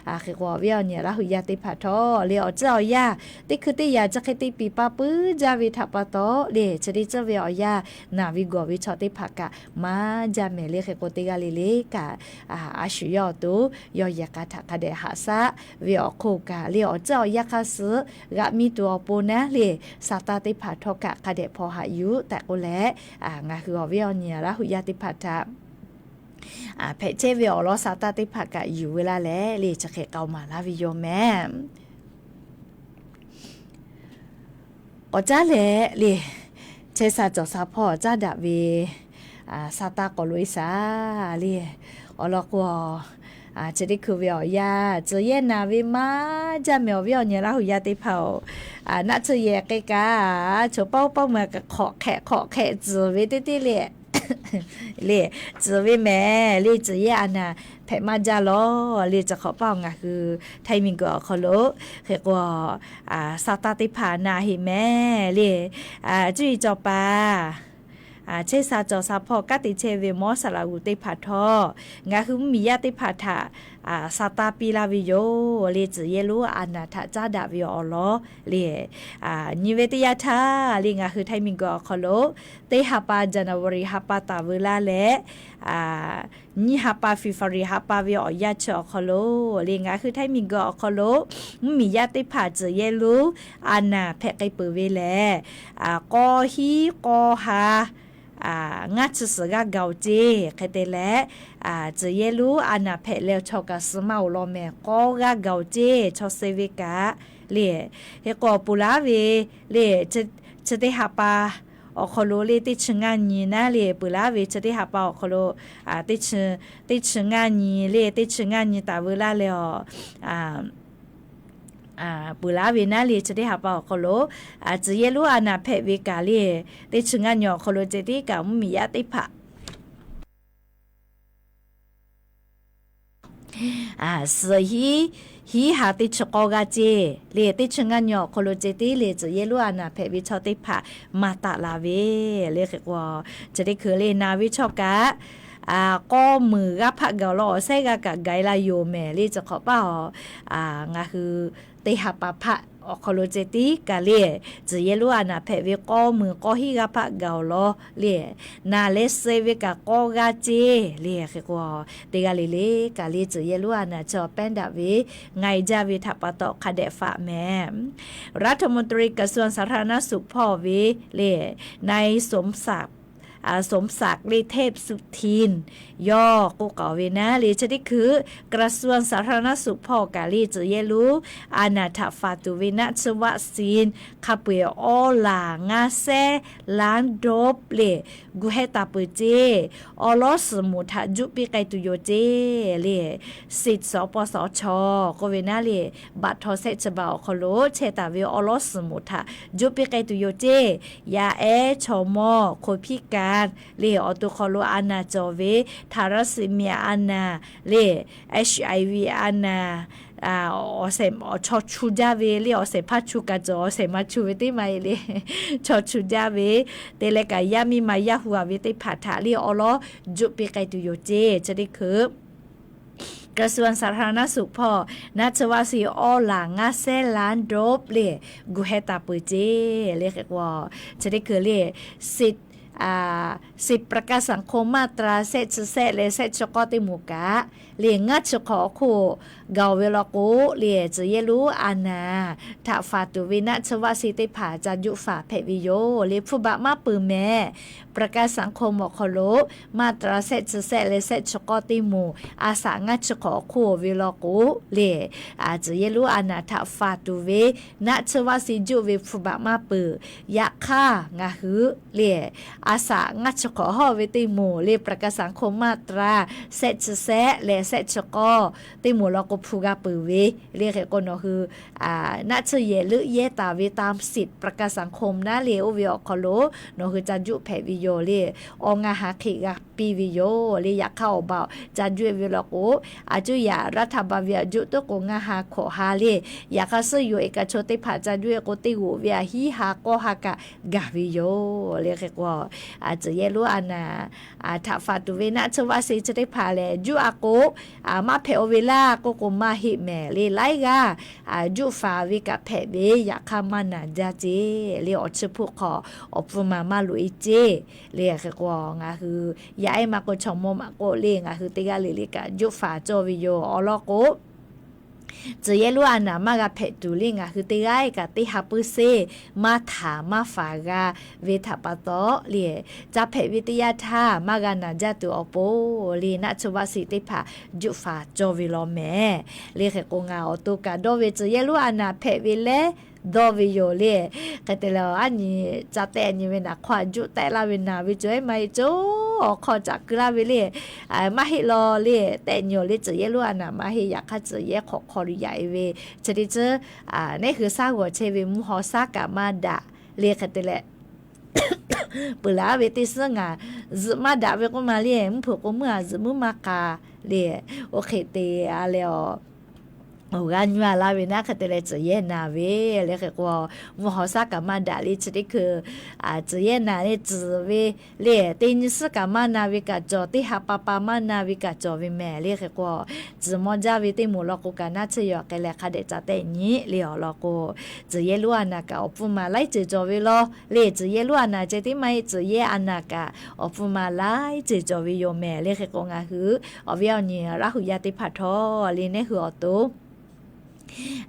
Hk'e k'o, awˬ viˉ awˬ nyi Laˇ huˍ yaˇ teˇ hpaˍ htawˇ le, awˬ ciˉ awˬ yanˇ teˇ hkui teˇ yanˇ chi hk'e te piˍ pa puiˉ jaˇ ve htaꞈ pa taw le, chi teˇ ceuˬ ve awˬ yanˇ naˬ ve gawˬ ve chaw teˇ hpaˍ kaꞈ maˇ jaˇ mehˍ le. Hk'e k'o, teˇ g'aˇ le le kaꞈ a shu yawˇ awˬ to yawˇ yehˬ k'a htaꞈ hk'a dehꞈ haꞈ shaˉ ve awˬ hk'oˆ kaꞈ le, awˬ ciˉ awˬ yanˇ hk'aˇ suh g'aꞈ mi tuˬ awˬ pon naˉ le, sa taˇ teˇ hpaˍ htawˇ kaꞈ hk'a dehꞈ hpaw haꞈ yuˬ tehꞈ k'oˆ leh, ngaˬ hui awˬ viˉ awˬ nyi Laˇ huˍ yaˇ teˇ hpaˍ htaꞈ hpehꞈ chehˇ ve awˬ lawn sa taˇ teˇ hpaˍ kaꞈ yuˬ ve laˇ leh le, chi hk'e k'aoˍ maˍ laˇ ve yoˬ mehˍ. K'awꞈ caˉ leh le, chehˇ sha cawˬ sha hpawˇ caˉ daꞈ ve sa taˇ k'awꞈ loꞈ e shaˍ le. Awˬ lawn k'o, chi teˇ hkui ve awˬ yanˇ tcuh yehˇ naˬ ve maˇ jaˇ mehˍ, awˬ viˉ awˬ nyi Laˇ huˍ yaˇ teˇ hpaˍ-oˬ, naˆ tsuhˇ yehˬ k'ai kaꞈ, choˬ paˇ oˇ paˇ meuˇ hk'awꞈ hk'ehꞈ hk'awꞈ hk'ehꞈ tcuhˍ ve teˇ teˇ le le, tcuhˍ ve mehˍ le. Tcuh yehˇ a naˬ hpehꞈ maˇ jaˇ lawˬ le. Chi hk'awꞈ paˇ awˬ ngaˬ hui Htaiˇ miˬguiˬ awˬ hk'aw lo hk'e k'o, sa taˇ teˇ hpaˍ naˬ heˆ mehˍ le. Cuˇ yiˍ cawˬ paˍ, chehˇ sha cawˬ sha hpawˇ kanˉ te chehˇ ve mawˇ saˍ laꞈ g'uˬ teˇ hpaˍ htawˇ, ngaˬ hui mvuhˇmiˬ yaˇ teˇ hpaˍ htaꞈ sa taˇ piˇ laˇ ve yoˬ le. Tcuh yehˇ lonˉ a naˬ htaꞈ caˉ daꞈ ve awˬ lawn le, nyi ve teˇ yanˇ htaˇ le, ngaˬ hui Htaiˇ miˬguiˬ awˬ hk'aw lo teˇ ha pa January ha pa taˍ veu laˇ leh, nyiˇ ha pa February ha pa ve awˬ yanˇ chi awˬ hk'aw lo le, ngaˬ hui Htaiˇ miˬguiˬ awˬ hk'aw lo mvuhˇmiˬ yaˇ teˇ hpaˍ tcuh yehˇ lonˉ a naˬ hpehꞈ k'ai peuˬ ve lehˬ, k'awˇ hiˉ k'awˇ ha ngaˇ chi suhˍ g'aˇ gaˬ-oˬ ceˇ. Hk'e te leh, tcuh yehˇ lonˉ a naˬ hpehꞈ leh chaw kaꞈ suh maˇ oˬ law mehˍ, k'awˇ g'aˇ gaˬ-oˬ ceˇ, chaw suh ve kaꞈ le. Hk'e k'o, peuˬ laˉ ve le, chi teˇ ha pa awˬ hk'aw lo le teˇ chi ngaˇ nyi naˉ le, peuˬ laˉ ve chi teˇ ha pa awˬ hk'aw lo teˇ chi ngaˇ nyi le, teˇ chi ngaˇ nyi taˍ veu laˇ leh awˬ peuˬ laˉ ve naˉ le, chi teˇ ha pa awˬ hk'aw lo tcuh yehˇ lonˉ a naˬ hpehꞈ ve kaꞈ le, teˇ chi ngaˇ nyi awˬ hk'aw lo ceh tiˉ kaꞈ mvuhˇmiˬ yaˇ teˇ hpaˍ suh hiˉ, hiˉ ha teˇ chi k'awˇ g'aˇ ceˇ le, teˇ chi ngaˇ nyi awˬ hk'aw lo ceh tiˉ le tcuh yehˇ lonˉ a naˬ hpehꞈ ve chaw teˇ hpaˍ maˇ taˆ la ve le. Hk'e k'o, chi teˇ hkui le naˬ ve chaw kaꞈ k'awˇ meunˍ g'aˇ hpaˆ gaˬ-oˬ law, awˬ sehˉ g'aˇ kaꞈ gaˬ e la yoˬ mehˍ le. Chi hk'awꞈ paˇ awˬ ngaˬ hui teˇ ha pa hpaˆ awˬ hk'aw lo ceh tiˉ kaꞈ le, tcuh yehˇ lonˉ a naˬ hpehꞈ ve k'awˇ meunˍ k'awˇ hiˉ g'aˇ hpaˆ gaˬ-oˬ law le, naˬ leh suh ve kaꞈ k'awˇ g'aˇ ceˇ le. Hk'e k'o, teˇ g'aˇ le le kaꞈ le tcuh yehˇ lonˉ a naˬ chi awˬ pehˉ daꞈ ve ngaˬ e jaˇ ve htaꞈ pa taw hk'a dehꞈ faꞈ mehˍ. รัฐมนตรีกระทรวงสาธารณสุข hpawˇ ve le นายสมศักดิ์ สมศักดิ์ เทพสุทิน yawˇ k'oˆ k'aoˍ ve naˉ le, chi teˇ hkui กระทรวงสาธารณสุข hpawˇ kaꞈ le tcuh yehˇ lonˉ a naˬ htaꞈ faˍ tuˬ ve naˆ tsuhˇ วัคซีน hk'a peu-eˬ awˇ laˬ ngaˇ sehˉ ล้านโดส le gu hehˉ taˍ peuˬ ceˇ. Awˬ lawn suhˍ moˍ htaꞈ juˆ piˇ k'ai tuˬ yoˬ ceˇ le. สิทธิ์ สปสช k'oˆ ve naˉ le, บัตรทอง shehˆ chi baˬ awˬ hk'aw lo chehˇ taˍ ve awˬ lawn suhˍ moˍ htaꞈ juˆ piˇ k'ai tuˬ yoˬ ceˇ. Yaˇ ehˉ, chaw mawˇ, คนพิการ le awˬ to hk'aw lo a naˬ cawˬ ve ทาลัสซีเมีย a naˬ le, HIV a naˬ, awˬ shehˍ awˬ chaw chu jaˇ ve le, awˬ shehˍ hpaˇ chu kaꞈ cawˬ, awˬ shehˍ ma chu ve teˇ ma e le, chaw chu jaˇ ve te leh kaꞈ yaˇ miˇ ma yaˇ hu a ve teˇ hpaˍ htaꞈ le awˬ lawn juˆ piˇ k'ai tuˬ yoˬ ceˇ. Chi teˇ hkui กระทรวงสาธารณสุข hpawˇ naˆ tsuhˇ วัคซีน awˇ laˬ ngaˇ sehˉ ล้านโดส le gu hehˉ taˍ peuˬ ceˇ le. Hk'e k'o, chi teˇ hkui le สิทธิ์ ประกันสังคม มาตรา shehˆ chi shehˆ leh shehˆ chi k'awˇ teˇ moˍ kaꞈ le ngaˇ chi hk'awꞈ awˬ hk'oˆ gaˬ-oˬ ve law k'o le, tcuh yehˇ lonˉ a naˬ htaꞈ faˍ tuˬ ve naˆ tsuhˇ วัคซีน teˇ hpaˍ ca juˆ faˍ hpehꞈ ve yoˬ le. Hpu baˬ maˇ peuˬ mehˍ. ประกันสังคม awˬ hk'aw lo มาตรา shehˆ chi shehˆ leh shehˆ chi k'awˇ teˇ moˍ a shaꞈ ngaˇ chi hk'awꞈ awˬ hk'oˆ ve law k'o le, tcuh yehˇ lonˉ a naˬ htaꞈ faˍ tuˬ ve naˆ tsuhˇ วัคซีน juˆ ve hpu baˬ maˇ peuˬ. Yaꞈ hk'aˇ ngaˬ hui le a shaꞈ ngaˇ chi hk'awꞈ hawˇ ve teˇ moˍ le ประกันสังคม มาตรา shehˆ chi shehˆ leh shehˆ chi k'awˇ teˇ moˍ law k'o hpu g'a peuˬ ve le. Hk'e k'o nawˬ hui naˆ tsuhˇ yehˬ leuˆ yehˇ taˍ ve ตามสิทธิ์ ประกันสังคม naˉ le oˇ ve awˬ hk'aw lo nawˬ hui ca juˆ hpehꞈ ve yoˬ le. Awˬ ngaˬ ha hk'e g'a piˇ ve yoˬ le. Yaꞈ hk'aˇ awˬ baˬ ca juˆ e ve law k'o, a cuˇ yaꞈ รัฐบาล ve a juˆ tuˉ k'o ngaˇ ha hkawꞈ ha le. Yaꞈ hk'aˇ suhˉ yoˬ e kaꞈ chaw teˇ hpaˍ ca juˆ e k'o teˇ g'oꞈ ve a hiˉ ha k'awˇ ha kaꞈ gaˬ ve yoˬ le. Hk'e k'o tcuhˬ yehˇ lonˉ a naˍ htaꞈ faˍ tuˬ ve naˆ tsuhˇ vaˆ se chi teˇ hpaˍ lehˬ, juˆ a k'o maˇ hpehꞈ-o ve laˇ k'oˆ k'o, maˇ heˆ mehˍ le. Laiˉ g'aˇ juˆ faˍ ve kaꞈ hpehꞈ ve, yaꞈ hk'aˇ maˇ naˍ jaˇ ceˇ le. Awˬ chi hpuˇ hk'aw awˬ pfuhˇ ma maˇ loꞈ e ceˇ le. Hk'e k'o, ngaˬ hui yaˇ ehˉ maˇ k'o, chaw mawˇ maˇ k'o le, ngaˬ hui teˇ g'aˇ le le kaꞈ juˆ faˍ cawˇ ve yoˬ. Awˬ lawn k'o, tcuhˬ yehˇ lonˉ a naˍ maˇ g'a hpehꞈ tuˬ le, ngaˬ hui teˇ g'aˇ kaꞈ teˇ ha puiˉ seˇ maˇ htaˍ maˇ faˍ g'a ve htaꞈ pa taw le, ca hpehꞈ ve teˇ yanˇ htaˇ maˇ g'a naˍ jaˇ tuˬ awˬ pon le, naˆ tsuhˇ vaˆ se teˇ hpaˍ juˆ faˍ cawˇ ve law mehˍ le. Hk'e k'o, ngaˬ awˬ to kaꞈ dawˇ ve tcuhˬ yehˇ lonˉ a naˍ hpehꞈ ve leh dawˇ ve yoˬ le. Hk'e te leh, aˉ nyi ca tehˆ nyi ve naˍ hk'aw juˆ tehˆ laˇ ve naˍ ve cawˬ ehˉ maˇ heˆ, co awˬ hk'aw caꞈ keu laˇ ve le. Maˇ heˆ law le, tehˆ nyi awˬ le, tcuhˬ yehˇ lonˉ a naˍ maˇ heˆ, yaꞈ hk'aˇ tcuhˬ yehˇ hk'awꞈ hk'aw lo yaꞈ e ve chi teˇ ceuˬ, neˉ hui shaˉ g'awˬ chehˇ ve mvuhˇ haw shaˉ kaꞈ maˇ daꞈ le. Hk'e te leh, peuˬ laˬ ve teˇ suhˉ ngaˬ zuhꞈ maˇ daꞈ ve k'oˆ ma le, mvuhˇ hpeuꞈ k'o meuˇ a zuhꞈ meuˇ maˇ k'a le. Oˇ hk'e te a leh, awˬ g'aˇ nyi a laˇ ve naˆ hk'e te leh tcuhˬ yehˇ naˍ ve le. Hk'e k'o, mvuhˇ haw shaˉ kaꞈ maˇ daꞈ le, chi teˇ hkui tcuhˬ yehˇ naˍ le, tcuhˬ ve le, teˇ nyi suhˉ kaꞈ maˇ na ve kaꞈ cawˬ, teˇ ha pa pa maˇ na ve kaꞈ cawˬ ve mehˍ le. Hk'e k'o, tcuhˬ maw jaˇ ve teˇ moˍ law k'o kaꞈ naˆ tsuhˇ yaw k'ai leh hk'a dehꞈ ca tehˆ nyi le. Awˬ lawn k'o, tcuhˬ yehˇ lonˉ a naˍ kaꞈ awˬ pfuhˇ ma laiˉ ceuˬ cawˬ ve law le. Tcuhˬ yehˇ lonˉ a naˍ ceh tiˉ maˇ heˆ, tcuhˬ yehˇ a naˍ kaꞈ awˬ pfuhˇ ma laiˉ ceuˬ cawˬ ve yoˬ mehˍ le. Hk'e k'o, ngaˬ hui awˬ viˉ awˬ nyi Laˇ huˍ yaˇ teˇ hpaˍ htawˇ le, neˉ hui awˬ to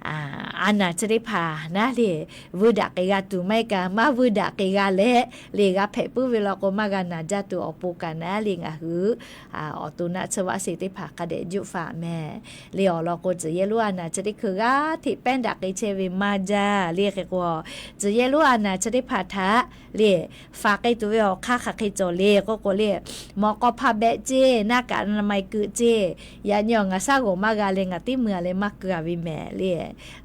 a naˍ chi teˇ hpaˍ naˉ le, vuiˇ daꞈ k'ai g'a tuˬ maˇ heˆ kaꞈ, maˇ vuiˇ daꞈ k'ai g'a leh le, g'a hpehꞈ puiˉ ve law k'o, maˇ g'a naˍ jaˇ tuˬ awˬ pon kaꞈ naˉ le, ngaˬ hui awˬ to naˆ tsuhˇ vaˆ se teˇ hpaˍ hk'a dehꞈ juˆ faˍ mehˍ le. Awˬ lawn k'o, tcuhˬ yehˇ lonˉ a naˍ chi teˇ hkui g'aˇ hteꞈ pehˉ daꞈ k'ai chehˇ ve maˇ jaˇ le. Hk'e k'o, tcuhˬ yehˇ lonˉ a naˍ chi teˇ hpaˍ htaꞈ le, faˍ k'ai tuˬ ve awˬ hk'aˇ hk'aˬ hk'e cawˬ le k'oˆ k'o le, mawꞈ k'aw hpa behˆ ceˇ, naˆ kaꞈ na mai keu ceˇ. Yaꞈ nyi awˬ ngaˬ shaˉ g'awˬ maˇ g'a leh, ngaˬ teˇ mui a leh maˇ keu a ve mehˍ le.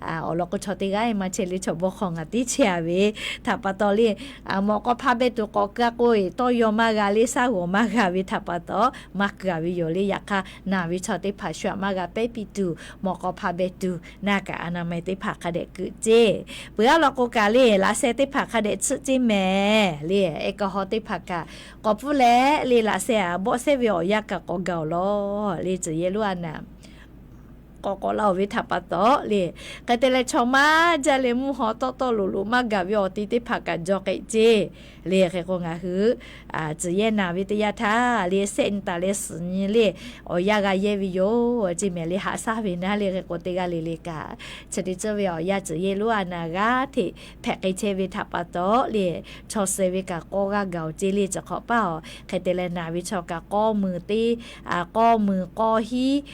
Awˬ lawn k'o, chaw teˇ g'aˇ maˇ chehˇ le, chaw bawˇ hk'aw ngaˬ tiˉ chehˇ a ve htaꞈ pa taw le, mawꞈ k'aw hpa behˆ tuˬ k'awꞈ keu a k'o, tawˇ yaw maˇ g'a le, shaˉ g'awˬ maˇ g'a ve htaꞈ pa taw maˇ keu a ve yoˬ le. Yaꞈ hk'aˇ, naˍ ve chaw teˇ hpaˍ shu aꞈ maˇ g'a pehˉ piˇ tuˬ, mawꞈ k'aw hpa behˆ tuˬ, naˆ kaꞈ a na mai teˇ hpaˍ hk'a dehꞈ keu ceˇ. Peuˬ a lawn k'o kaꞈ le, laꞈ sheh teˇ hpaˍ hk'a dehꞈ tsuhˆ ceˇ mehˍ le. Eˉkawˇhawˇ teˇ hpaˍ kaꞈ k'awꞈ pfuhˇ leh le, laꞈ sheh aꞈ bawˆ sehˉ ve awˬ yanˇ kaꞈ k'awꞈ gaˬ-oˬ law le. Tcuhˬ yehˇ lonˉ a naˍ k'awꞈ k'awꞈ la-oˬ ve htaꞈ pa taw le, hk'e te leh chaw maˇ jaˇ leh mvuhˇ haw tawˆ tawˆ loꞈ loꞈ maˇ gaˬ ve awˬ ti teˇ hpaˍ kaꞈ jaw k'ai ceˇ le. Hk'e k'o, ngaˬ hui tcuhˬ yehˇ naˍ ve teˇ yanˇ htaˇ le, sehˆ nyi taˍ leh suhˍ nyi le, awˬ yanˇ g'a yehˇ ve yoˬ ceˇ mehˍ le. Haꞈ shaˉ ve naˉ le. Hk'e k'o, teˇ g'aˇ le le kaꞈ chi teˇ ceuˬ ve awˬ yanˇ tcuhˬ yehˇ lonˉ a naˍ g'aˇ hteꞈ hpehꞈ k'ai chehˇ ve htaꞈ pa taw le, chaw suh ve kaꞈ k'awˇ g'aˇ gaˬ-oˬ ceˇ le. Chi hk'awꞈ paˇ-oˬ, hk'e te leh naˍ ve chaw kaꞈ k'awˇ mui teˇ, k'awˇ mui k'awˇ hiˉ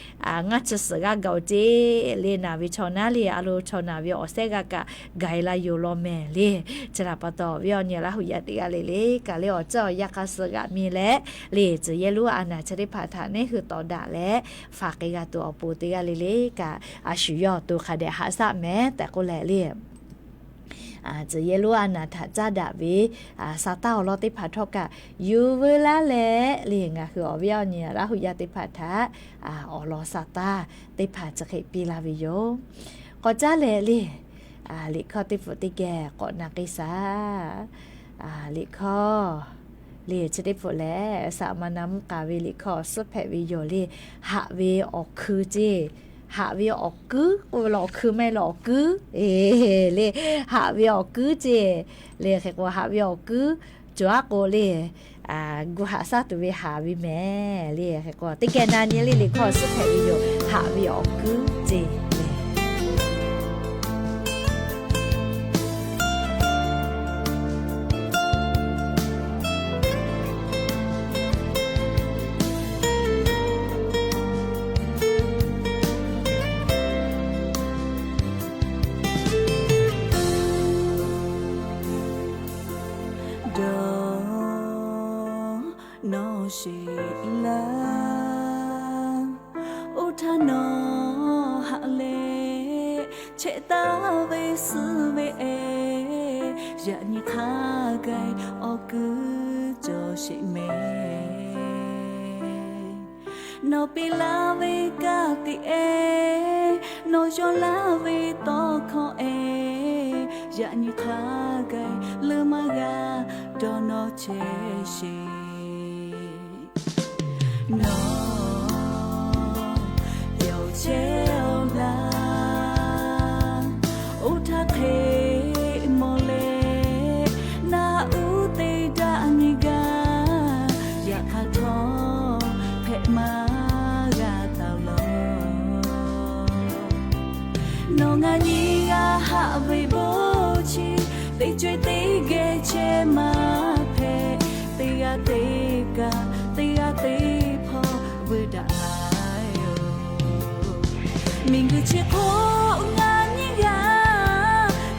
ngaˇ chi suhˍ g'aˇ gaˬ-oˬ ceˇ le. Naˍ ve chaw naˉ le, a lo chaw naˍ ve awˬ sehˉ g'aˇ kaꞈ gaˬ-e la yoˬ law mehˍ le. Chi htaꞈ pa taw, awˬ viˉ awˬ nyi Laˇ huˍ yaˇ teˇ g'aˇ le le kaꞈ le, awˬ ceuˬ awˬ yanˇ hk'a suh g'aꞈ mi leh le, tcuhˬ yehˇ lonˉ a naˍ chi teˇ hpaˍ htaꞈ neˉ hui tawˍ daꞈ leh, faˍ k'ai g'a tuˬ awˬ pon teˇ g'aˇ le le kaꞈ, a shu yawˇ awˬ to hk'a dehꞈ haꞈ shaˉ mehˍ tehꞈ k'oˆ leh le, tcuhˬ yehˇ lonˉ a naˍ htaꞈ caˇ daꞈ ve Saˍtanˍ awˬ lawn teˇ hpaˍ htawˇ kaꞈ yuˬ veu laˇ leh le, ngaˬ hui awˬ viˉ awˬ nyi Laˇ huˍ yaˇ teˇ hpaˍ htaꞈ awˬ lawn Saˍtanˍ teˇ hpaˍ chi hk'e piˇ laˇ ve yoˬ. K'awꞈ caˉ leh le, liꞈ hkawˇ teˇ pfuhˍ teˇ geh k'awꞈ na k'ai shaˍ. Liꞈ hkawˇ le chi teˇ pfuhˍ lehˬ, saˍ maˍ na mvuhˇ k'aˍ ve liꞈ hkawˇ awˬ suhˉ hpehꞈ ve yoˬ le. Haꞈ ve awˬ hkui ceˇ, haꞈ ve awˬ kuiˉ k'oˆ ve la, awˬ hkui maˇ heˆ la, awˬ kuiˉ le, haꞈ ve awˬ kuiˉ ceˇ le. Hk'e k'o, haꞈ ve awˬ kuiˉ cawˬ aˉ k'o le, gu haꞈ shaˉ tuˬ ve haˍ ve mehˍ le. Hk'e k'o, teˇ geh na nyi le, liꞈ hkawˇ awˬ suhˉ hpehꞈ ve yoˬ, haꞈ ve awˬ kuiˉ ceˇ le. Dawˇ nawˬ sheˍ laˇ, oˇ htaˇ nawˬ haꞈ leh, chehˇ taˍ ve suh ve ehˉ, yaꞈ nyi hk'a gaˬ awˬ kuiˉ cawˬ sheˍ mehˍ. Nawˬ piˇ laˇ ve ka tiꞈ ehˉ, nawˬ yaw laˇ ve tawˇ hkawˇ ehˉ, yaꞈ nyi hk'a gaˬ leuˉ maˇ g'a dawˇ nawˇ chehˇ sheˍ. Nawˬ yawˇ chehˇ-oˆ laˇ, oˇ htaˇ hk'e mawˬ leh, naˆ uˉ te daꞈ nyi gaˇ, yaꞈ hk'aˇ htawˇ hpehꞈ maˇ g'a taˍ lawˬ. Nawˬ ngaˬ nyi g'a haꞈ ve bon chi, teˇ co-e teˇ geh chehˇ maˇ hpehꞈ, teˇ g'aˇ teˇ kaꞈ, teˇ g'aˇ teˇ hpawˇ veu daꞈ la yoˬ. Miˬguiˬ chi hk'oˆ ngaˬ nyi g'a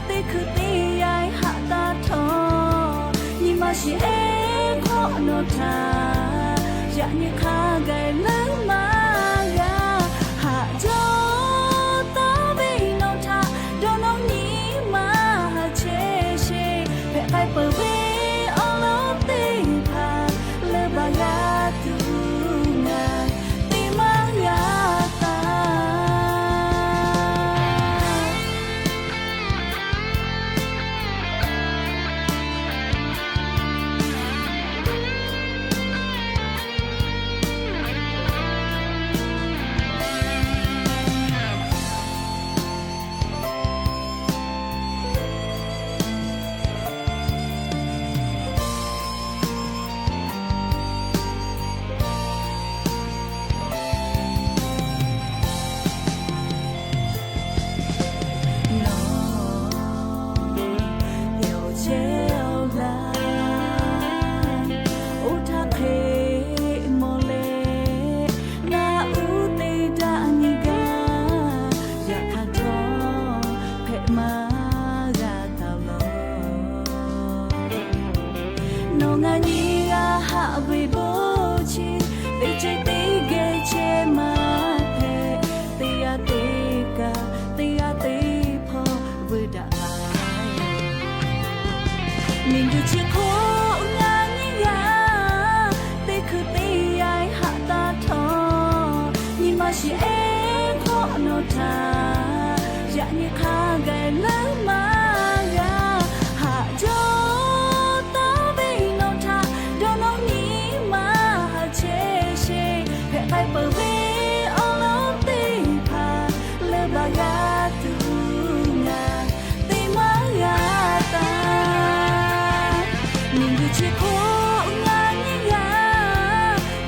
teˇ hkui teˇ yanˇ haꞈ taˇ htawˇ, nyi ma shiˍ ehˉ hk'awꞈ nawˬ htaꞈ yaꞈ nyi hk'a gaˬ leuˉ maˇ g'a. Haꞈ jaw taˍ ve nawˬ htaꞈ dawˇ nawˇ nyi ma haꞈ chehˇ sheˍ. Hpehꞈ k'ai peuˬ ve awˬ lawn teˇ hpaˍ leuˉ baˬ g'a tuˬ ngaˬ te maˇ g'a taˍ. Nawˬ yawˇ chehˇ-oˆ laˇ, oˇ htaˇ hk'e mawˬ leh, naˆ uˉ te daꞈ nyi gaˇ, yaꞈ hk'aˇ htawˇ hpehꞈ maˇ g'a taˍ lawˬ. Nawˬ ngaˬ nyi g'a haꞈ ve bon chi, teˇ co-e teˇ geh chehˇ maˇ hpehꞈ, teˇ g'aˇ teˇ kaꞈ, teˇ g'aˇ teˇ hpawˇ veu daꞈ la. Miˬguiˬ chi hk'oˆ ngaˬ nyi g'a teˇ hkui teˇ yanˇ haꞈ taˇ htawˇ, nyi ma shiˍ ehˉ hk'awꞈ nawˬ htaꞈ yaꞈ nyi hk'a gaˬ leuˉ maˇ g'a. Haꞈ jaw taˍ ve nawˬ htaꞈ dawˇ nawˇ nyi ma haꞈ chehˇ sheˍ. Hpehꞈ k'ai peuˬ ve awˬ lawn teˇ hpaˍ leuˉ baˬ g'a tuˬ ngaˬ te maˇ g'a taˍ. Miˬguiˬ chi hk'oˆ ngaˬ nyi g'a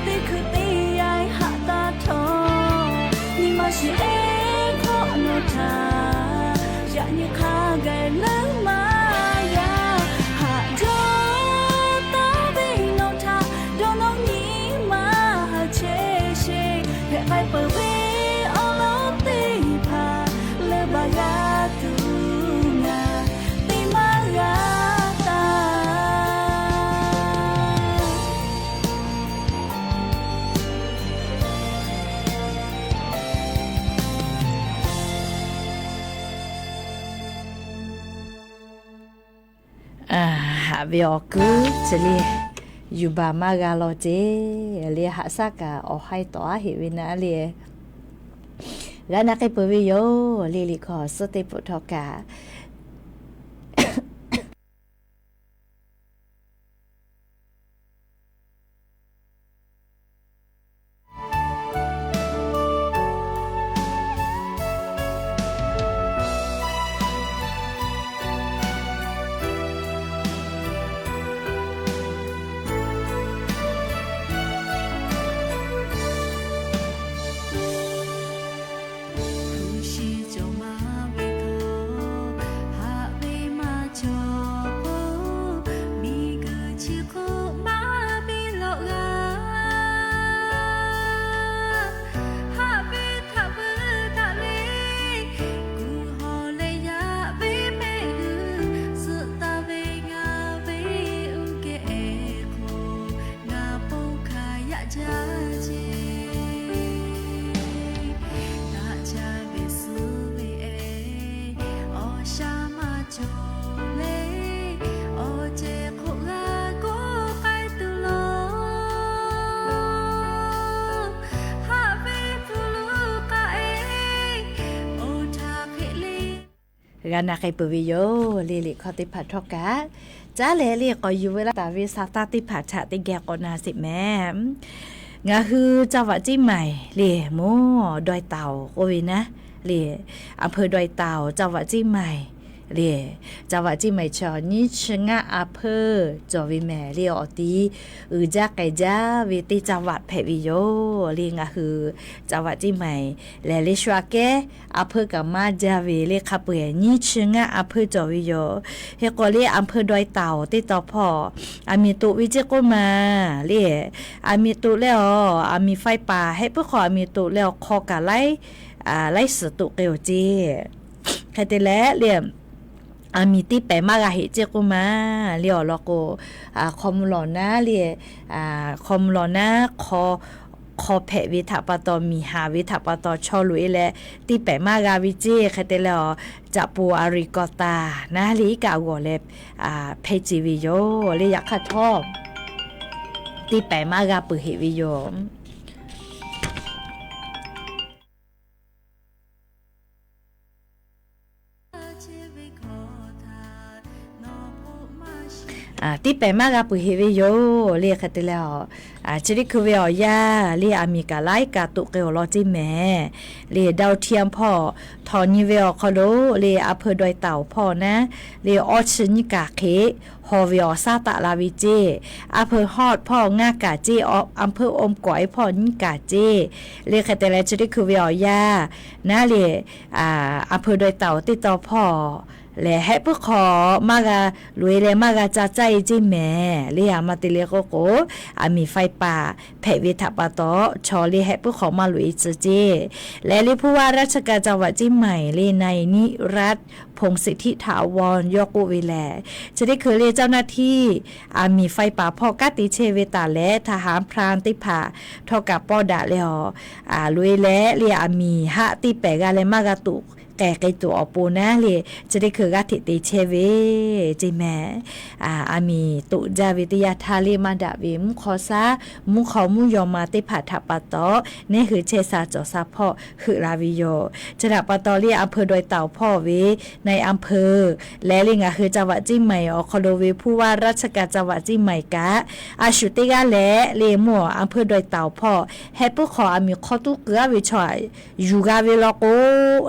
teˇ hkui teˇ yanˇ haꞈ taˇ htawˇ, nyi ma shiˍ ehˉ hk'awꞈ nawˬ htaꞈ yaꞈ nyi hk'a gaˬ leuˉ maˇ g'a. Haꞈ jaw taˍ ve nawˬ htaꞈ dawˇ nawˇ nyi ma haꞈ chehˇ sheˍ. Hpehꞈ k'ai peuˬ ve awˬ lawn teˇ hpaˍ leuˉ baˬ g'a tuˬ ngaˬ te maˇ g'a taˍ. Haꞈ ve awˬ kuiˉ chi le, yuˬ baˬ maˇ g'a law ceˇ le. Haꞈ shaˉ kaꞈ awˬ haiˉ tawˍ aˉ heꞈ ve naˉ le. G'a na k'ai peuˬ ve yoˬ le. Liꞈ hkawˇ suhˉ teˇ hpaˍ htawˇ kaꞈ G'a na k'ai peuˬ ve yoˬ le. Liꞈ hkawˇ teˇ hpaˍ htawˇ kaꞈ Caˉ leh le k'awꞈ yuˬ ve laˇ taˍ ve sa taˇ teˇ hpaˍ htaꞈ teˇ geh k'awꞈ na sheˍ mehˍ. Ngaˬ hui จังหวัดเชียงใหม่ le mawˇ ดอยเต่า k'oˆ ve naˉ le, a hpeuˇ ดอยเต่า จังหวัดเชียงใหม่ le, จังหวัดเชียงใหม่ chaw nyiˇ chi ngaˇ a hpeuˇ cawˬ ve mehˍ le awˬ ti uiˍ jaˇ k'ai jaˇ ve teˇ จังหวัด hpehꞈ ve yoˬ le. Ngaˬ hui จังหวัดเชียงใหม่ lehˬ le shu aꞈ kehˉ a hpeuˇ kaꞈ maˇ jaˇ ve le hk'a peu-eˬ nyiˇ chi ngaˇ a hpeuˇ cawˬ ve yoˬ. Hk'e k'o le a hpeuˇ ดอยเต่า teˇ tawn hpawˇ aˬ miˍ toꞈ ve ceˇ k'oˆ ma le, aˬ miˍ toꞈ leh awˬ, aˬ miˍ ไฟป่า hehˆ puiˉ hk'aw aˬ miˍ toꞈ leh awˬ hk'aw kaꞈ laiˉ laiˉ suhˍ toꞈ k'ai-oˬ ceˇ. Hk'e te leh le aˬ miˍ teˇ pehˍ maˇ g'a heꞈ ceˇ k'oˆ ma le awˬ lawn k'o, hk'aw mvuh lawˬ naˉ le, hk'aw mvuh lawˬ naˉ hk'aw hpehꞈ ve htaꞈ pa taw, miˬ haˍ ve htaꞈ pa taw chaw loꞈ-e leh teˇ pehˍ maˇ g'a ve ceˇ. Hk'e te leh awˬ, caꞈ poˍ aˍ riˍ kawꞈ taˍ naˉ le iˉ kaˆ g'awˬ leh hpehˇ ce ve yoˬ le. Yaꞈ hk'aˇ htawˇ teˇ pehˍ maˇ g'a peuˬ heꞈ ve yoˬ. Teˇ pehˍ maˇ g'a peuˬ heꞈ ve yoˬ le. Hk'e te leh awˬ, chi teˇ hkui ve awˬ yanˇ le aˬ miˍ kaꞈ laiˉ kaꞈ toꞈ k'ai-oˬ law ceˇ mehˍ le. Dawˇ htiˇ hpawˇ htawnˍ nyi ve awˬ hk'aw lo le a hpeuˇ ดอยเต่า hpawˇ naˉ le awˇ chi nyiˇ kaꞈ hk'e haw ve awˬ shaˉ taˆ la ve ceˇ. A hpeuˇ ฮอด hpawˇ ngaˇ kaꞈ ceˇ, a hpeuˇ อมก๋อย hpawˇ nyiˇ kaꞈ ceˇ le. Hk'e te leh chi teˇ hkui ve awˬ yanˇ naˉ le a hpeuˇ ดอยเต่า teˇ tawn hpawˇ lehˬ hehˆ puiˉ hk'aw maˇ g'a loꞈ-e leh maˇ g'a ca caˇ-e ceˇ mehˍ le. Aˬ ma te le k'oˆ k'o, aˬ miˍ ไฟป่า hpehꞈ ve htaꞈ pa taw chaw le hehˆ puiˉ hk'aw maˇ loꞈ-e tcuh ceˇ. Lehˬ le ผู้ว่าราชการจังหวัดเชียงใหม่ le นายนิรัตน์ พงษ์สิทธิถาวร yawˇ k'oˆ ve lehˬ, chi teˇ hkui le เจ้าหน้าที่ aˬ miˍ ไฟป่า hpawˇ kanˉ te chehˇ ve taˍ leh ทหารพราน teˇ hpaˍ htawˇ kaꞈ pawˇ daꞈ leh awˬ, loꞈ-e leh le aˬ miˍ haˆ teˇ pehˍ g'a leh maˇ g'a toꞈ k'ehˬ k'ai tuˬ awˬ pon naˉ le chi teˇ hkui g'aˇ hteꞈ te chehˇ ve ceˇ mehˍ. Aˬ miˍ toꞈ jaˇ ve teˇ yanˇ htaˇ le maˇ daꞈ ve mvuhˇ hk'aw shaˉ, mvuhˇ hk'aw mvuhˇ yaw ma teˇ hpaˍ htaꞈ pa taw, neˉ hui chehˇ sha cawˬ sha hpawˇ heuꞈ la ve yoˬ. Chi htaꞈ pa taw le a hpeuˇ ดอยเต่า hpawˇ ve นายอำเภอ leh le ngaˬ hui จังหวัดเชียงใหม่ awˬ hk'aw lo ve ผู้ว่าราชการจังหวัดเชียงใหม่ kaꞈ a shu teˇ g'aˇ leh le mawˇ a hpeuˇ ดอยเต่า hpawˇ hehˆ puiˉ hk'aw aˬ miˍ hk'aw tuˉ keu-a ve chaw yuˬ g'a ve law k'o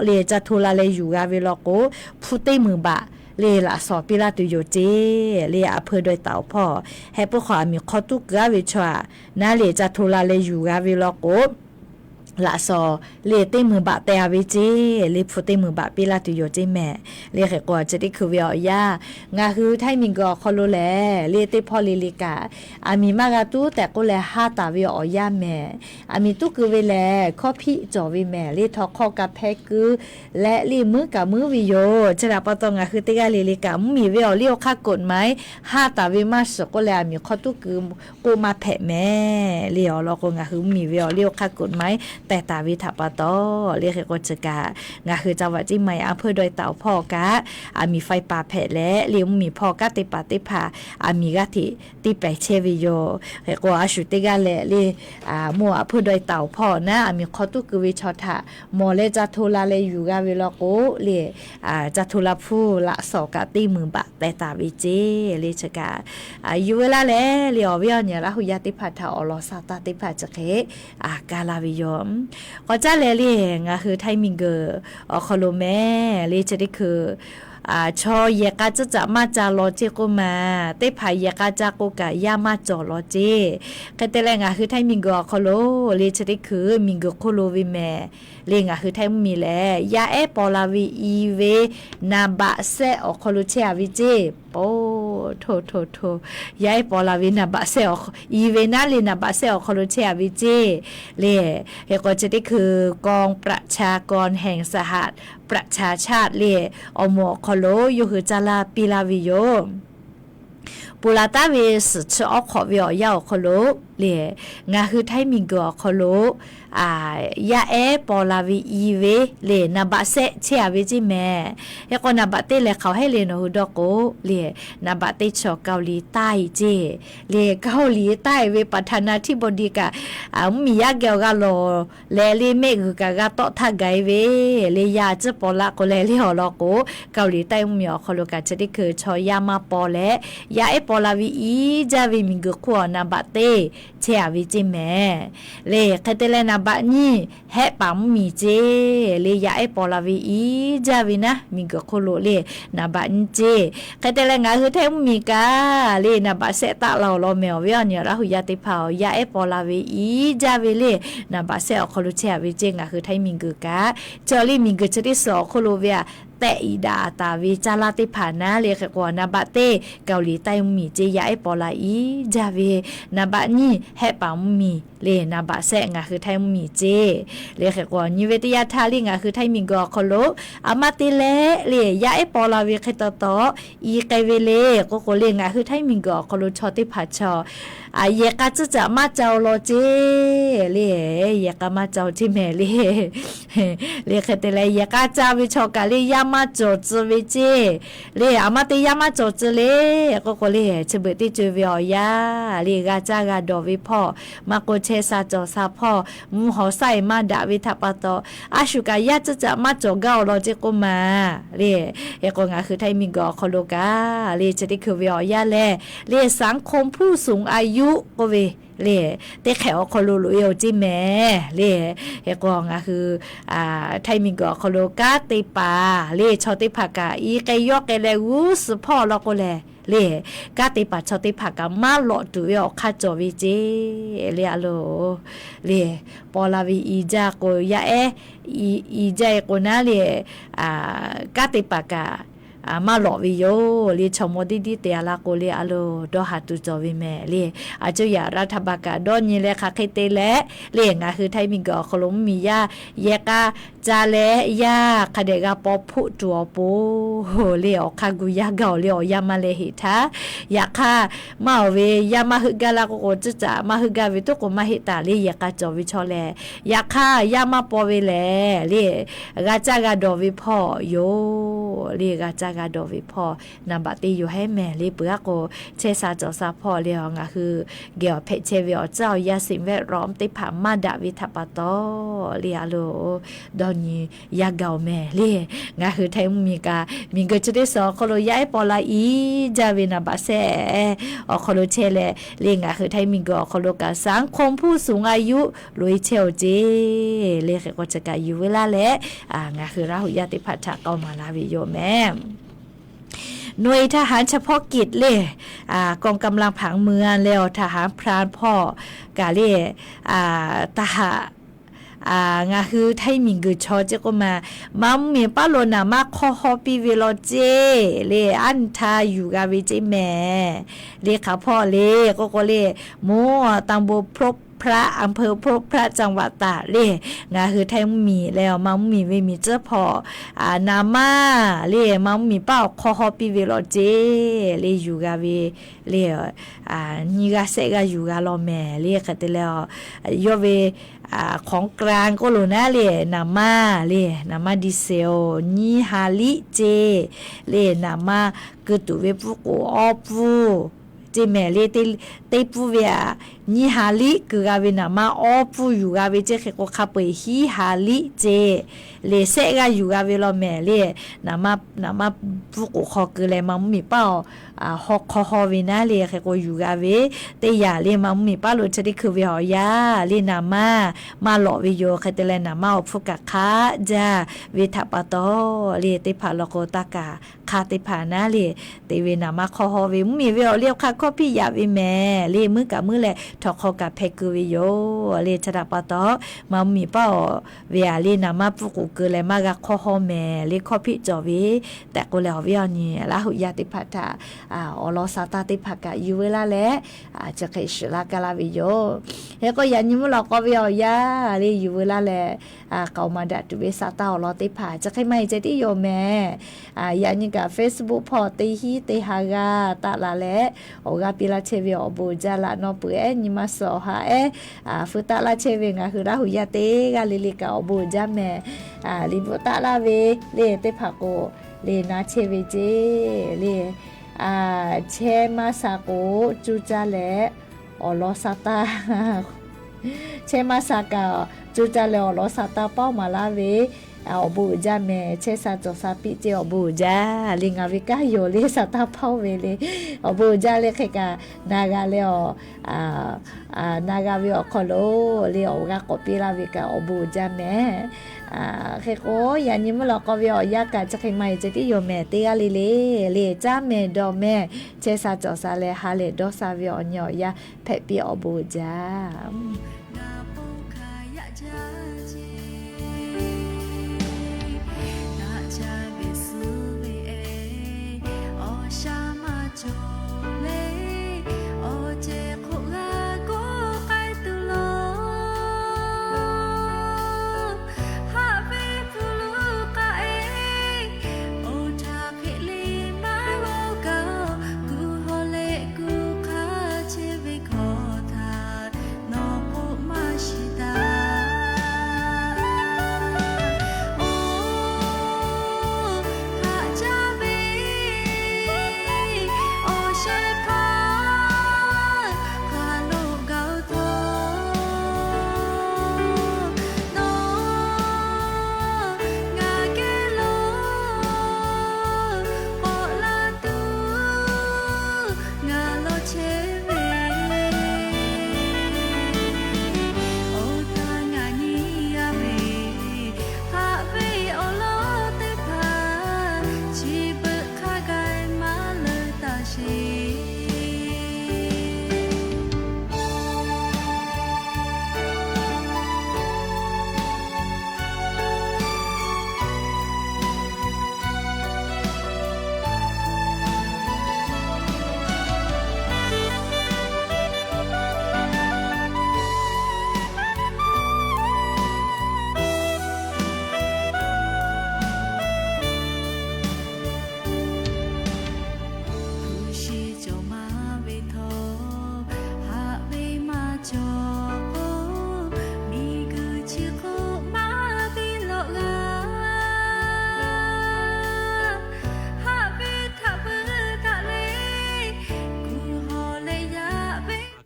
le ca hto la leh yuˬ g'a ve law k'o, hpu teˇ meunˍ baꞈ le laꞈ shawˍ piˇ laˇ tuˬ yoˬ ceˇ. Le a hpeuˇ ดอยเต่า hpawˇ hehˆ puiˉ hk'aw aˬ miˍ hk'aw tuˉ keu-a ve chaw naˉ le ca hto la leh yuˬ g'a ve law k'o, laꞈ shawˍ le teˇ meunˍ baꞈ teh-a ve ceˇ. Le hpu teˇ meunˍ baꞈ piˇ laˇ tuˬ yoˬ ceˇ mehˍ. Le hk'e k'o chi teˇ hkui ve awˬ yanˇ ngaˬ hui htaiˇ miˬ guiˬ awˬ hk'aw lo lehˬ le teˇ hpawˇ le le kaꞈ aˬ miˍ maˇ g'a tuˉ tehꞈ k'oˆ leh haˇ taˍ ve awˬ yanˇ mehˍ. Aˬ miˍ tuˉ keu ve lehˬ hkawˇ hpiˆ cawˬ ve mehˍ le. Htawnˍ hk'aw kaꞈ hpeh keu leh le muiˉ kaꞈ muiˉ ve yoˬ. Chi htaꞈ pa taw ngaˬ hui teˇ g'aˇ le le kaꞈ mvuhˇmiˬ ve awˬ liˇ awˬ hk'aˇ กฎหมาย haˇ taˍ ve maˇ shiˍ k'oˆ leh aˬ miˍ hk'aw tuˉ keu k'oˆ maˇ hpehꞈ mehˍ. Le awˬ lawn k'o ngaˬ hui mvuhˇmiˬ ve awˬ liˇ awˬ hk'aˇ กฎหมาย teh taˍ ve htaꞈ pa taw le hk'e k'o chi kaꞈ ngaˬ hui จังหวัดเชียงใหม่ อำเภอดอยเต่า hpawˇ kaꞈ aˬ miˍ ไฟป่า hpehꞈ leh le mvuhˇmiˬ hpawˇ kanˉ teˇ hpaˍ teˇ hpaˍ aˬ miˍ g'aˇ hteꞈ teˇ pehˍ chehˇ ve yoˬ. Hk'e k'o a shu teˇ g'aˇ leh le mawˇ a hpeuˇ ดอยเต่า hpawˇ naˉ aˬ miˍ hk'aw tuˉ keu ve chaw htaꞈ mawˬ leh ca hto la leh yuˬ g'a ve law k'o le ca hto la hpuˇ laꞈ shawˍ kaꞈ teˇ meunˍ baꞈ teh taˍ ve ceˇ. Le chi kaꞈ yuˬ ve laˇ leh le awˬ viˉ awˬ nyi Laˇ huˍ yaˇ teˇ hpaˍ htaꞈ awˬ lawn sa taˇ teˇ hpaˍ chi hk'e ka la ve yoˬ. K'awꞈ caˉ leh le ngaˬ hui htaiˇ miˬ guiˬ awˬ hk'aw lo mehˍ le chi teˇ hkui chaw yehˬ k'a caˇ caꞈ maˇ ca law ceˇ k'oˆ ma, teˇ hpaˍ yehˬ k'a caˇ k'o kaꞈ yaˇ maˇ cawˬ law ceˇ. Hk'e te leh ngaˬ hui htaiˇ miˬ guiˬ awˬ hk'aw lo le chi teˇ hkui miˬ guiˬ hk'oˆ lo ve mehˍ le ngaˬ hui htaiˇ mvuhˇmiˬ lehˬ yaˇ ehˉ paw la ve i ve นามบัตร sehˆ awˬ hk'aw lo chehˇ-a ve ceˇ. Oˇ hto hto hto, yaˇ ehˉ paw la ve นามบัตร sehˆ awˬ, i ve naˉ le นามบัตร sehˆ awˬ hk'aw lo chehˇ-a ve ceˇ. Le hk'e k'o chi teˇ hkui กองประชากรแห่งสหประชาชาติ le awˬ moˍ awˬ hk'aw lo yawˇ hui caˇ laˇ piˇ laˇ ve yoˬ. ponˬ la taˉ ve suhˍ chi awˉ hk'awꞈ ve awˬ yanˇ awˬ hk'aw lo le, ngaˬ hui htaiˇ miˬguiˬ awˬ hk'aw lo yaˇ ehˉ paw la ve i ve le, naˍ baꞈ sehˆ chehˇ a ve ceˇ mehˍ. Hk'e k'o naˍ baꞈ teˇ leh hk'aˬ hk'e le nawˬ hui dawˇ k'o le, naˍ baꞈ teˇ chaw เกาหลีใต้ ceˇ le, เกาหลีใต้ ve ประธานาธิบดี kaꞈ mvuhˇmiˬ yaˇ geh awˬ g'a lawˬ leh le, mehˆ g'uiˬ kaꞈ g'a tawˆ htaˇ gaˬ e ve le, yaˇ tcuhˉ paw la k'o leh le awˬ lawn k'o, เกาหลีใต้ mvuhˇmiˬ awˬ hk'aw lo kaꞈ chi teˇ hkui chaw yaˇ maˇ paw leh, yaˇ ehˉ paw la ve i jaˇ ve miˬguiˬ hk'oˆ awˬ naˍ baꞈ teˇ chehˇ a ve ceˇ mehˍ. Le hk'e te leh naˍ baꞈ nyiˇ Hehˆ paˍ mvuhˇmiˬ ceˇ le, yaˇ ehˉ paw la ve i jaˇ ve naˉ miˬguiˬ hk'oˆ lo le, naˍ baꞈ nyiˇ ceˇ. Hk'e te leh ngaˬ hui htaiˇ mvuhˇmiˬ kaꞈ le, naˍ baꞈ sehˆ taˆ la awˬ lawn mehˍ awˬ viˉ awˬ nyi Laˇ huˍ yaˇ teˇ hpaˍ-oˬ, yaˇ ehˉ paw la ve i jaˇ ve le, naˍ baꞈ sehˆ awˬ hk'aw lo chehˇ a ve ceˇ. Ngaˬ hui htaiˇ miˬguiˬ kaꞈ chi awˬ le miˬguiˬ chi teˇ suhˍ awˬ hk'oˆ lo ve aꞈ tehꞈ iˍ daꞈ taˍ ve caˇ laˇ teˇ hpaˍ naˉ le, hk'e k'o naˍ baꞈ teˇ เกาหลีใต้ mvuhˇmiˬ ceˇ, yaˇ ehˉ paw la i jaˇ ve. Naˍ baꞈ nyiˇ Hehˆ paˍ mvuhˇmiˬ le, naˍ baꞈ sehˆ ngaˬ hui htaiˇ mvuhˇmiˬ ceˇ. Le hk'e k'o nyi ve teˇ yanˇ htaˇ le, ngaˬ hui htaiˇ miˬguiˬ awˬ hk'aw lo a maˇ te leh le, yaˇ ehˉ paw la ve hk'e taw taw i k'ai ve le k'oˆ k'o le, ngaˬ hui htaiˇ miˬguiˬ awˬ hk'aw lo chaw teˇ hpaˍ chaw yehˬ k'a tcuhˉ caꞈ maˇ ca awˬ lawn ceˇ le, yehˬ k'a maˇ ca awˬ ceˇ mehˍ le. Le hk'e te leh yehˬ k'a ca ve chaw kaꞈ le, yaˇ maˇ cawˬ tcuh ve ceˇ. Le a maˇ te yaˇ maˇ cawˬ tcuh le k'oˆ k'o le, chi beuꞈ teˇ co e ve awˬ yanˇ le, g'a caˇ g'a dawˬ ve hpawˇ, maˇ k'oˆ chehˇ sha cawˬ sha hpawˇ, mvuhˇ hawˬ shaˆ e maˇ daꞈ ve htaꞈ pa taw, a shu kaꞈ yaˇ tcuhˉ caꞈ maˇ cawˬ gaˇ awˬ lawn ceˇ k'oˆ ma le. Hk'e k'o ngaˬ hui htaiˇ miˬguiˬ awˬ hk'aw lo kaꞈ le, chi teˇ hkui ve awˬ yanˇ lehˬ le, สังคมผู้สูงอายุ k'oˆ ve le, teˇ hk'ehꞈ awˬ hk'aw lo loꞈ e awˬ ceˇ mehˍ le. Hk'e k'o ngaˬ hui htaiˇ miˬguiˬ awˬ hk'aw lo kanˉ te paˍ le, chaw teˇ hpaˍ kaꞈ i k'ai yawˇ k'ai leh g'uˇ suhˍ hpawˇ law k'o lehˬ le, kanˉ te paˍ chaw teˇ hpaˍ kaꞈ maˇ lawꞈ tuˬ ve awˬ hk'aˇ cawˬ ve ceˇ le. A lo le, paw la ve i jaˇ k'o yaˇ ehˉ i jaˇ e k'o naˉ le, kanˉ te paˍ kaꞈ maˇ lawꞈ ve yoˬ le. Chaw mawˇ diˇ diˇ te a la k'o le, a lo dawˇ haˍ tuˬ cawˬ ve mehˍ le. A cuˇ yaꞈ รัฐบาล kaꞈ dawˇ nyi leh hk'aˬ hk'e te leh le, ngaˬ hui htaiˇ miˬguiˬ awˬ hk'aw lo mvuhˇmiˬ yaˇ yehˬ k'a ca leh yaˇ hk'a dehꞈ g'a paw hpoˆ tuˬ awˬ pon le, awˬ hk'aˇ gu yaˇ gaˬ awˬ le awˬ yanˇ maˇ leh heˆ htaˇ, yaꞈ hk'aˇ maˇ awˬ ve yaˇ maˇ heuˆ gaˇ laˇ k'oˆ k'o, tcuhˉ caꞈ maˇ heuˆ gaˇ ve tuˉ k'o maˇ heˆ taˍ le. Yehˬ k'a cawˬ ve chaw lehˬ, yaꞈ hk'aˇ yaˇ maˇ paw ve lehˬ le, g'a caˇ g'a dawˬ ve hpawˇ yoˬ le. G'a caˇ g'a dawˬ ve hpawˇ naˍ baꞈ teˇ yoˬ hehˉ mehˍ le. Peuˬ aˉ k'o chehˇ sha cawˬ sha hpawˇ le, ngaˬ hui geh awˬ hpehꞈ chehˇ ve awˬ caˇ awˬ yanˇ สิ่งแวดล้อม teˇ hpaˍ maˇ daꞈ ve htaꞈ pa taw le, a lo dawˇ nyi yaˇ gaˬ awˬ mehˍ le. Ngaˬ hui htaiˇ mvuhˇmiˬ kaꞈ miˬguiˬ chi teˇ suhˍ awˬ hk'aw lo yaˇ ehˉ paw la i jaˇ ve naˍ baꞈ sehˆ awˬ hk'aw lo chehˇ leh le, ngaˬ hui htaiˇ miˬguiˬ awˬ hk'aw lo kaꞈ สังคมผู้สูงอายุ loꞈ e chehˇ awˬ ceˇ le. Hk'e k'o chi kaꞈ yuˬ ve laˇ leh, ngaˬ hui Laˇ huˍ yaˇ teˇ hpaˍ htaꞈ k'aoˍ maˍ laˇ ve yoˬ mehˍ. หน่วยทหารเฉพาะกิจ le, กองกำลังผังเมือง leh awˬ ทหารพราน hpawˇ kaꞈ le, taˇ haꞈ ngaˬ hui htaiˇ miˬguiˬ chaw ceˇ k'oˆ ma, maˇ mvuhˇmiˬ paˉ lo naˍ maˇ hk'awˇ hawˇ piˇ ve law ceˇ le. Aˉ nyi htaˇ yuˬ g'a ve ceˇ mehˍ le. Hk'aˬ hpawˇ le k'oˆ k'o le, หมู่ตำบลพบพระ อำเภอพบพระ จังหวัดตาก le, ngaˬ hui htaiˇ mvuhˇmiˬ leh awˬ maˇ mvuhˇmiˬ ve miˬ tcuhˉ hpawˇ naˍ maˇ le, maˇ mvuhˇmiˬ paˉ awˬ hk'awˇ hawˇ piˇ ve law ceˇ le. Yuˬ g'a ve le, nyiˇ g'aˇ shehˆ g'aˇ yuˬ g'a law mehˍ le. Hk'e te leh, yawˇ ve ของกลาง k'oˆ lo naˉ le, naˍ maˇ le, naˍ maˇ ดีเซล nyiˇ ha liˆ ceˇ le. Naˍ maˇ keu tuˬ ve pfuhˇ k'oˍ awˇ pfuhˇ ceˇ mehˍ le. Teˇ pfuhˇ ve aꞈ nyiˇ ha liˆ keu g'a ve naˍ maˇ awˇ pfuhˇ yuˬ g'a ve ceˇ. Hk'e k'o hk'a peu eˬ hiˉ ha liˆ ceˇ le, shehˆ g'aˇ yuˬ g'a ve law mehˍ le. Naˍ maˇ pfuhˇ k'oˍ hk'aw keu leh maˇ mvuhˇmiˬ paˉ awˬ hawˇ hk'awˇ hawˇ ve naˉ le. Hk'e k'o yuˬ g'a ve teˇ yanˇ le, maˇ mvuhˇmiˬ paˉ lo chi teˇ hkui ve awˬ yanˇ le, naˍ maˇ maˇ lawꞈ ve yoˬ. Hk'e te leh naˍ maˇ awˬ hpfuhˇ kaꞈ hk'aˆ jaˇ ve htaꞈ pa taw le, teˇ hpaˍ law k'o taˇ kaˍ hk'aˇ teˇ hpaˍ naˉ le, te ve naˍ maˇ hk'awˇ hawˇ ve mvuhˇmiˬ ve awˬ liˇ awˬ hk'aˇ hkawˇ hpiˆ yaꞈ ve mehˍ le. Muiˉ kaꞈ muiˉ leh htawnˍ hk'aw kaꞈ hpeh keu ve yoˬ le. Chi htaꞈ pa taw maˇ mvuhˇmiˬ paˉ awˬ ve aꞈ le, naˍ maˇ pfuhˇ k'oˍ keu leh maˇ g'a hk'awˇ hawˇ mehˍ le. Hkawˇ hpiˆ cawˬ ve tehꞈ k'oˆ leh, awˬ viˉ awˬ nyi Laˇ huˍ yaˇ teˇ hpaˍ htaꞈ awˬ lawn sa taˇ teˇ hpaˍ kaꞈ yuˬ ve laˇ leh, chi hk'e shiˍ laˇ kaˇ laˇ ve yoˬ. Hk'e k'o yaꞈ nyi mvuhˇ lawꞈ k'aw ve awˬ yanˇ le, yuˬ ve laˇ leh k'aoˍ maˍ daꞈ tuˬ ve sa taˇ awˬ lawn teˇ hpaˍ chi hk'e maˇ heˆ ceh tiˉ yoˬ mehˍ. Yaꞈ nyi kaꞈ Facebook hpawˇ teˇ hinˉ teˇ ha g'aˇ taˆ la leh, awˬ awˬ g'aˇ piˇ laˇ chehˇ ve awˬ bon uiˍ jaˇ laꞈ naw peuˬ ehˉ nyi ma suhˍ awˬ ha ehˉ fuiˍ taˆ laˇ chehˇ ve ngaˬ hui Laˇ huˍ yaˇ teˇ g'aˇ le le kaꞈ awˬ bon uiˍ jaˇ mehˍ. Liꞈ bvuhꞈ taˆ laˇ ve le teˇ hpaˍ k'o le na chehˇ ve ceˇ le. Chehˇ maˇ sha k'o, cuˇ caˇ leh awˬ lawn sha taˇ chehˇ maˇ sha kaꞈ, cuˇ caˇ leh awˬ lawn sha taˇ paoˇ maˍ laˇ ve awˬ bon uiˍ jaˇ mehˍ. Chehˇ sha cawˬ sha piˇ ceˇ awˬ bon uiˍ jaˇ le. Ngaˬ ve kanˉ yoˬ le sha taˇ paoˇ ve le awˬ bon uiˍ jaˇ le. Hk'e kaꞈ na g'a leh awˬ na g'a ve awˬ hk'aw lo le awˬ g'aˇ k'awꞈ piˇ laˇ ve kaꞈ awˬ bon uiˍ jaˇ mehˍ. Hk'e k'o, yaꞈ nyi mvuhˇ lawꞈ k'aw ve awˬ yanˇ kaꞈ chi hk'e maˇ heˆ ceh tiˉ yoˬ mehˍ. Teˇ g'aˇ le le le caˉ mehˍ dawˬ mehˍ, chehˇ sha cawˬ sha leh ha lehˬ dawˇ sha ve awˬ nyi awˬ yanˇ hpehꞈ piˇ awˬ bon uiˍ jaˇ. Taq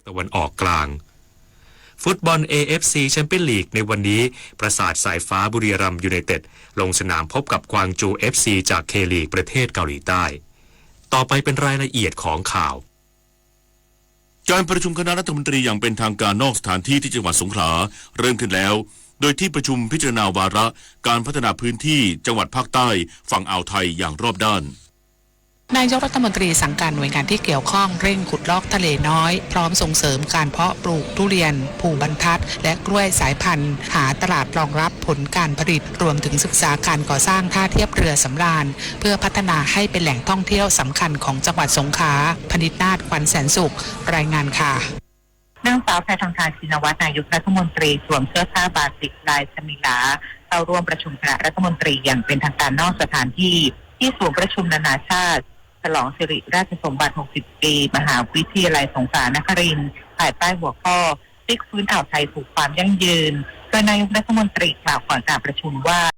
ตะวันออกกลาง ฟุตบอล เอ เอฟ ซี แชมเปี้ยนลีก ในวันนี้ ประสาทสายฟ้า บุรีรัมย์ ยูไนเต็ด ลงสนามพบกับ กวางโจว เอฟ ซี จาก เค ลีก ประเทศเกาหลีใต้ ต่อไปเป็นรายละเอียดของข่าว การประชุมคณะรัฐมนตรีอย่างเป็นทางการนอกสถานที่ที่จังหวัดสงขลาเริ่มขึ้นแล้ว โดยที่ประชุมพิจารณาวาระการพัฒนาพื้นที่จังหวัดภาคใต้ฝั่งอ่าวไทยอย่างรอบด้าน นายกรัฐมนตรีสั่งการหน่วยงานที่เกี่ยวข้องเร่งขุดลอกทะเลน้อย พร้อมส่งเสริมการเพาะปลูกทุเรียนภูบรรทัด และกล้วยสายพันธุ์ หาตลาดรองรับผลการผลิต รวมถึงศึกษาการก่อสร้างท่าเทียบเรือสำราญ เพื่อพัฒนาให้เป็นแหล่งท่องเที่ยวสำคัญของจังหวัดสงขลา พนิษนาถ ขวัญแสนสุข รายงานค่ะ นางสาวแพทองธาร ชินวัตร นายกรัฐมนตรีสวมเสื้อผ้าบาติกลายสมิลา เข้าร่วมประชุมคณะรัฐมนตรีอย่างเป็นทางการนอกสถานที่ ที่ศูนย์ประชุมนานาชาติ ฉลองสิริราชสมบัติ หกสิบ ปี มหาวิทยาลัยสงขลานครินทร์ ภายใต้หัวข้อ พลิกฟื้นอ่าวไทยสู่ความยั่งยืน โดยนายกรัฐมนตรีกล่าวก่อนการประชุมว่า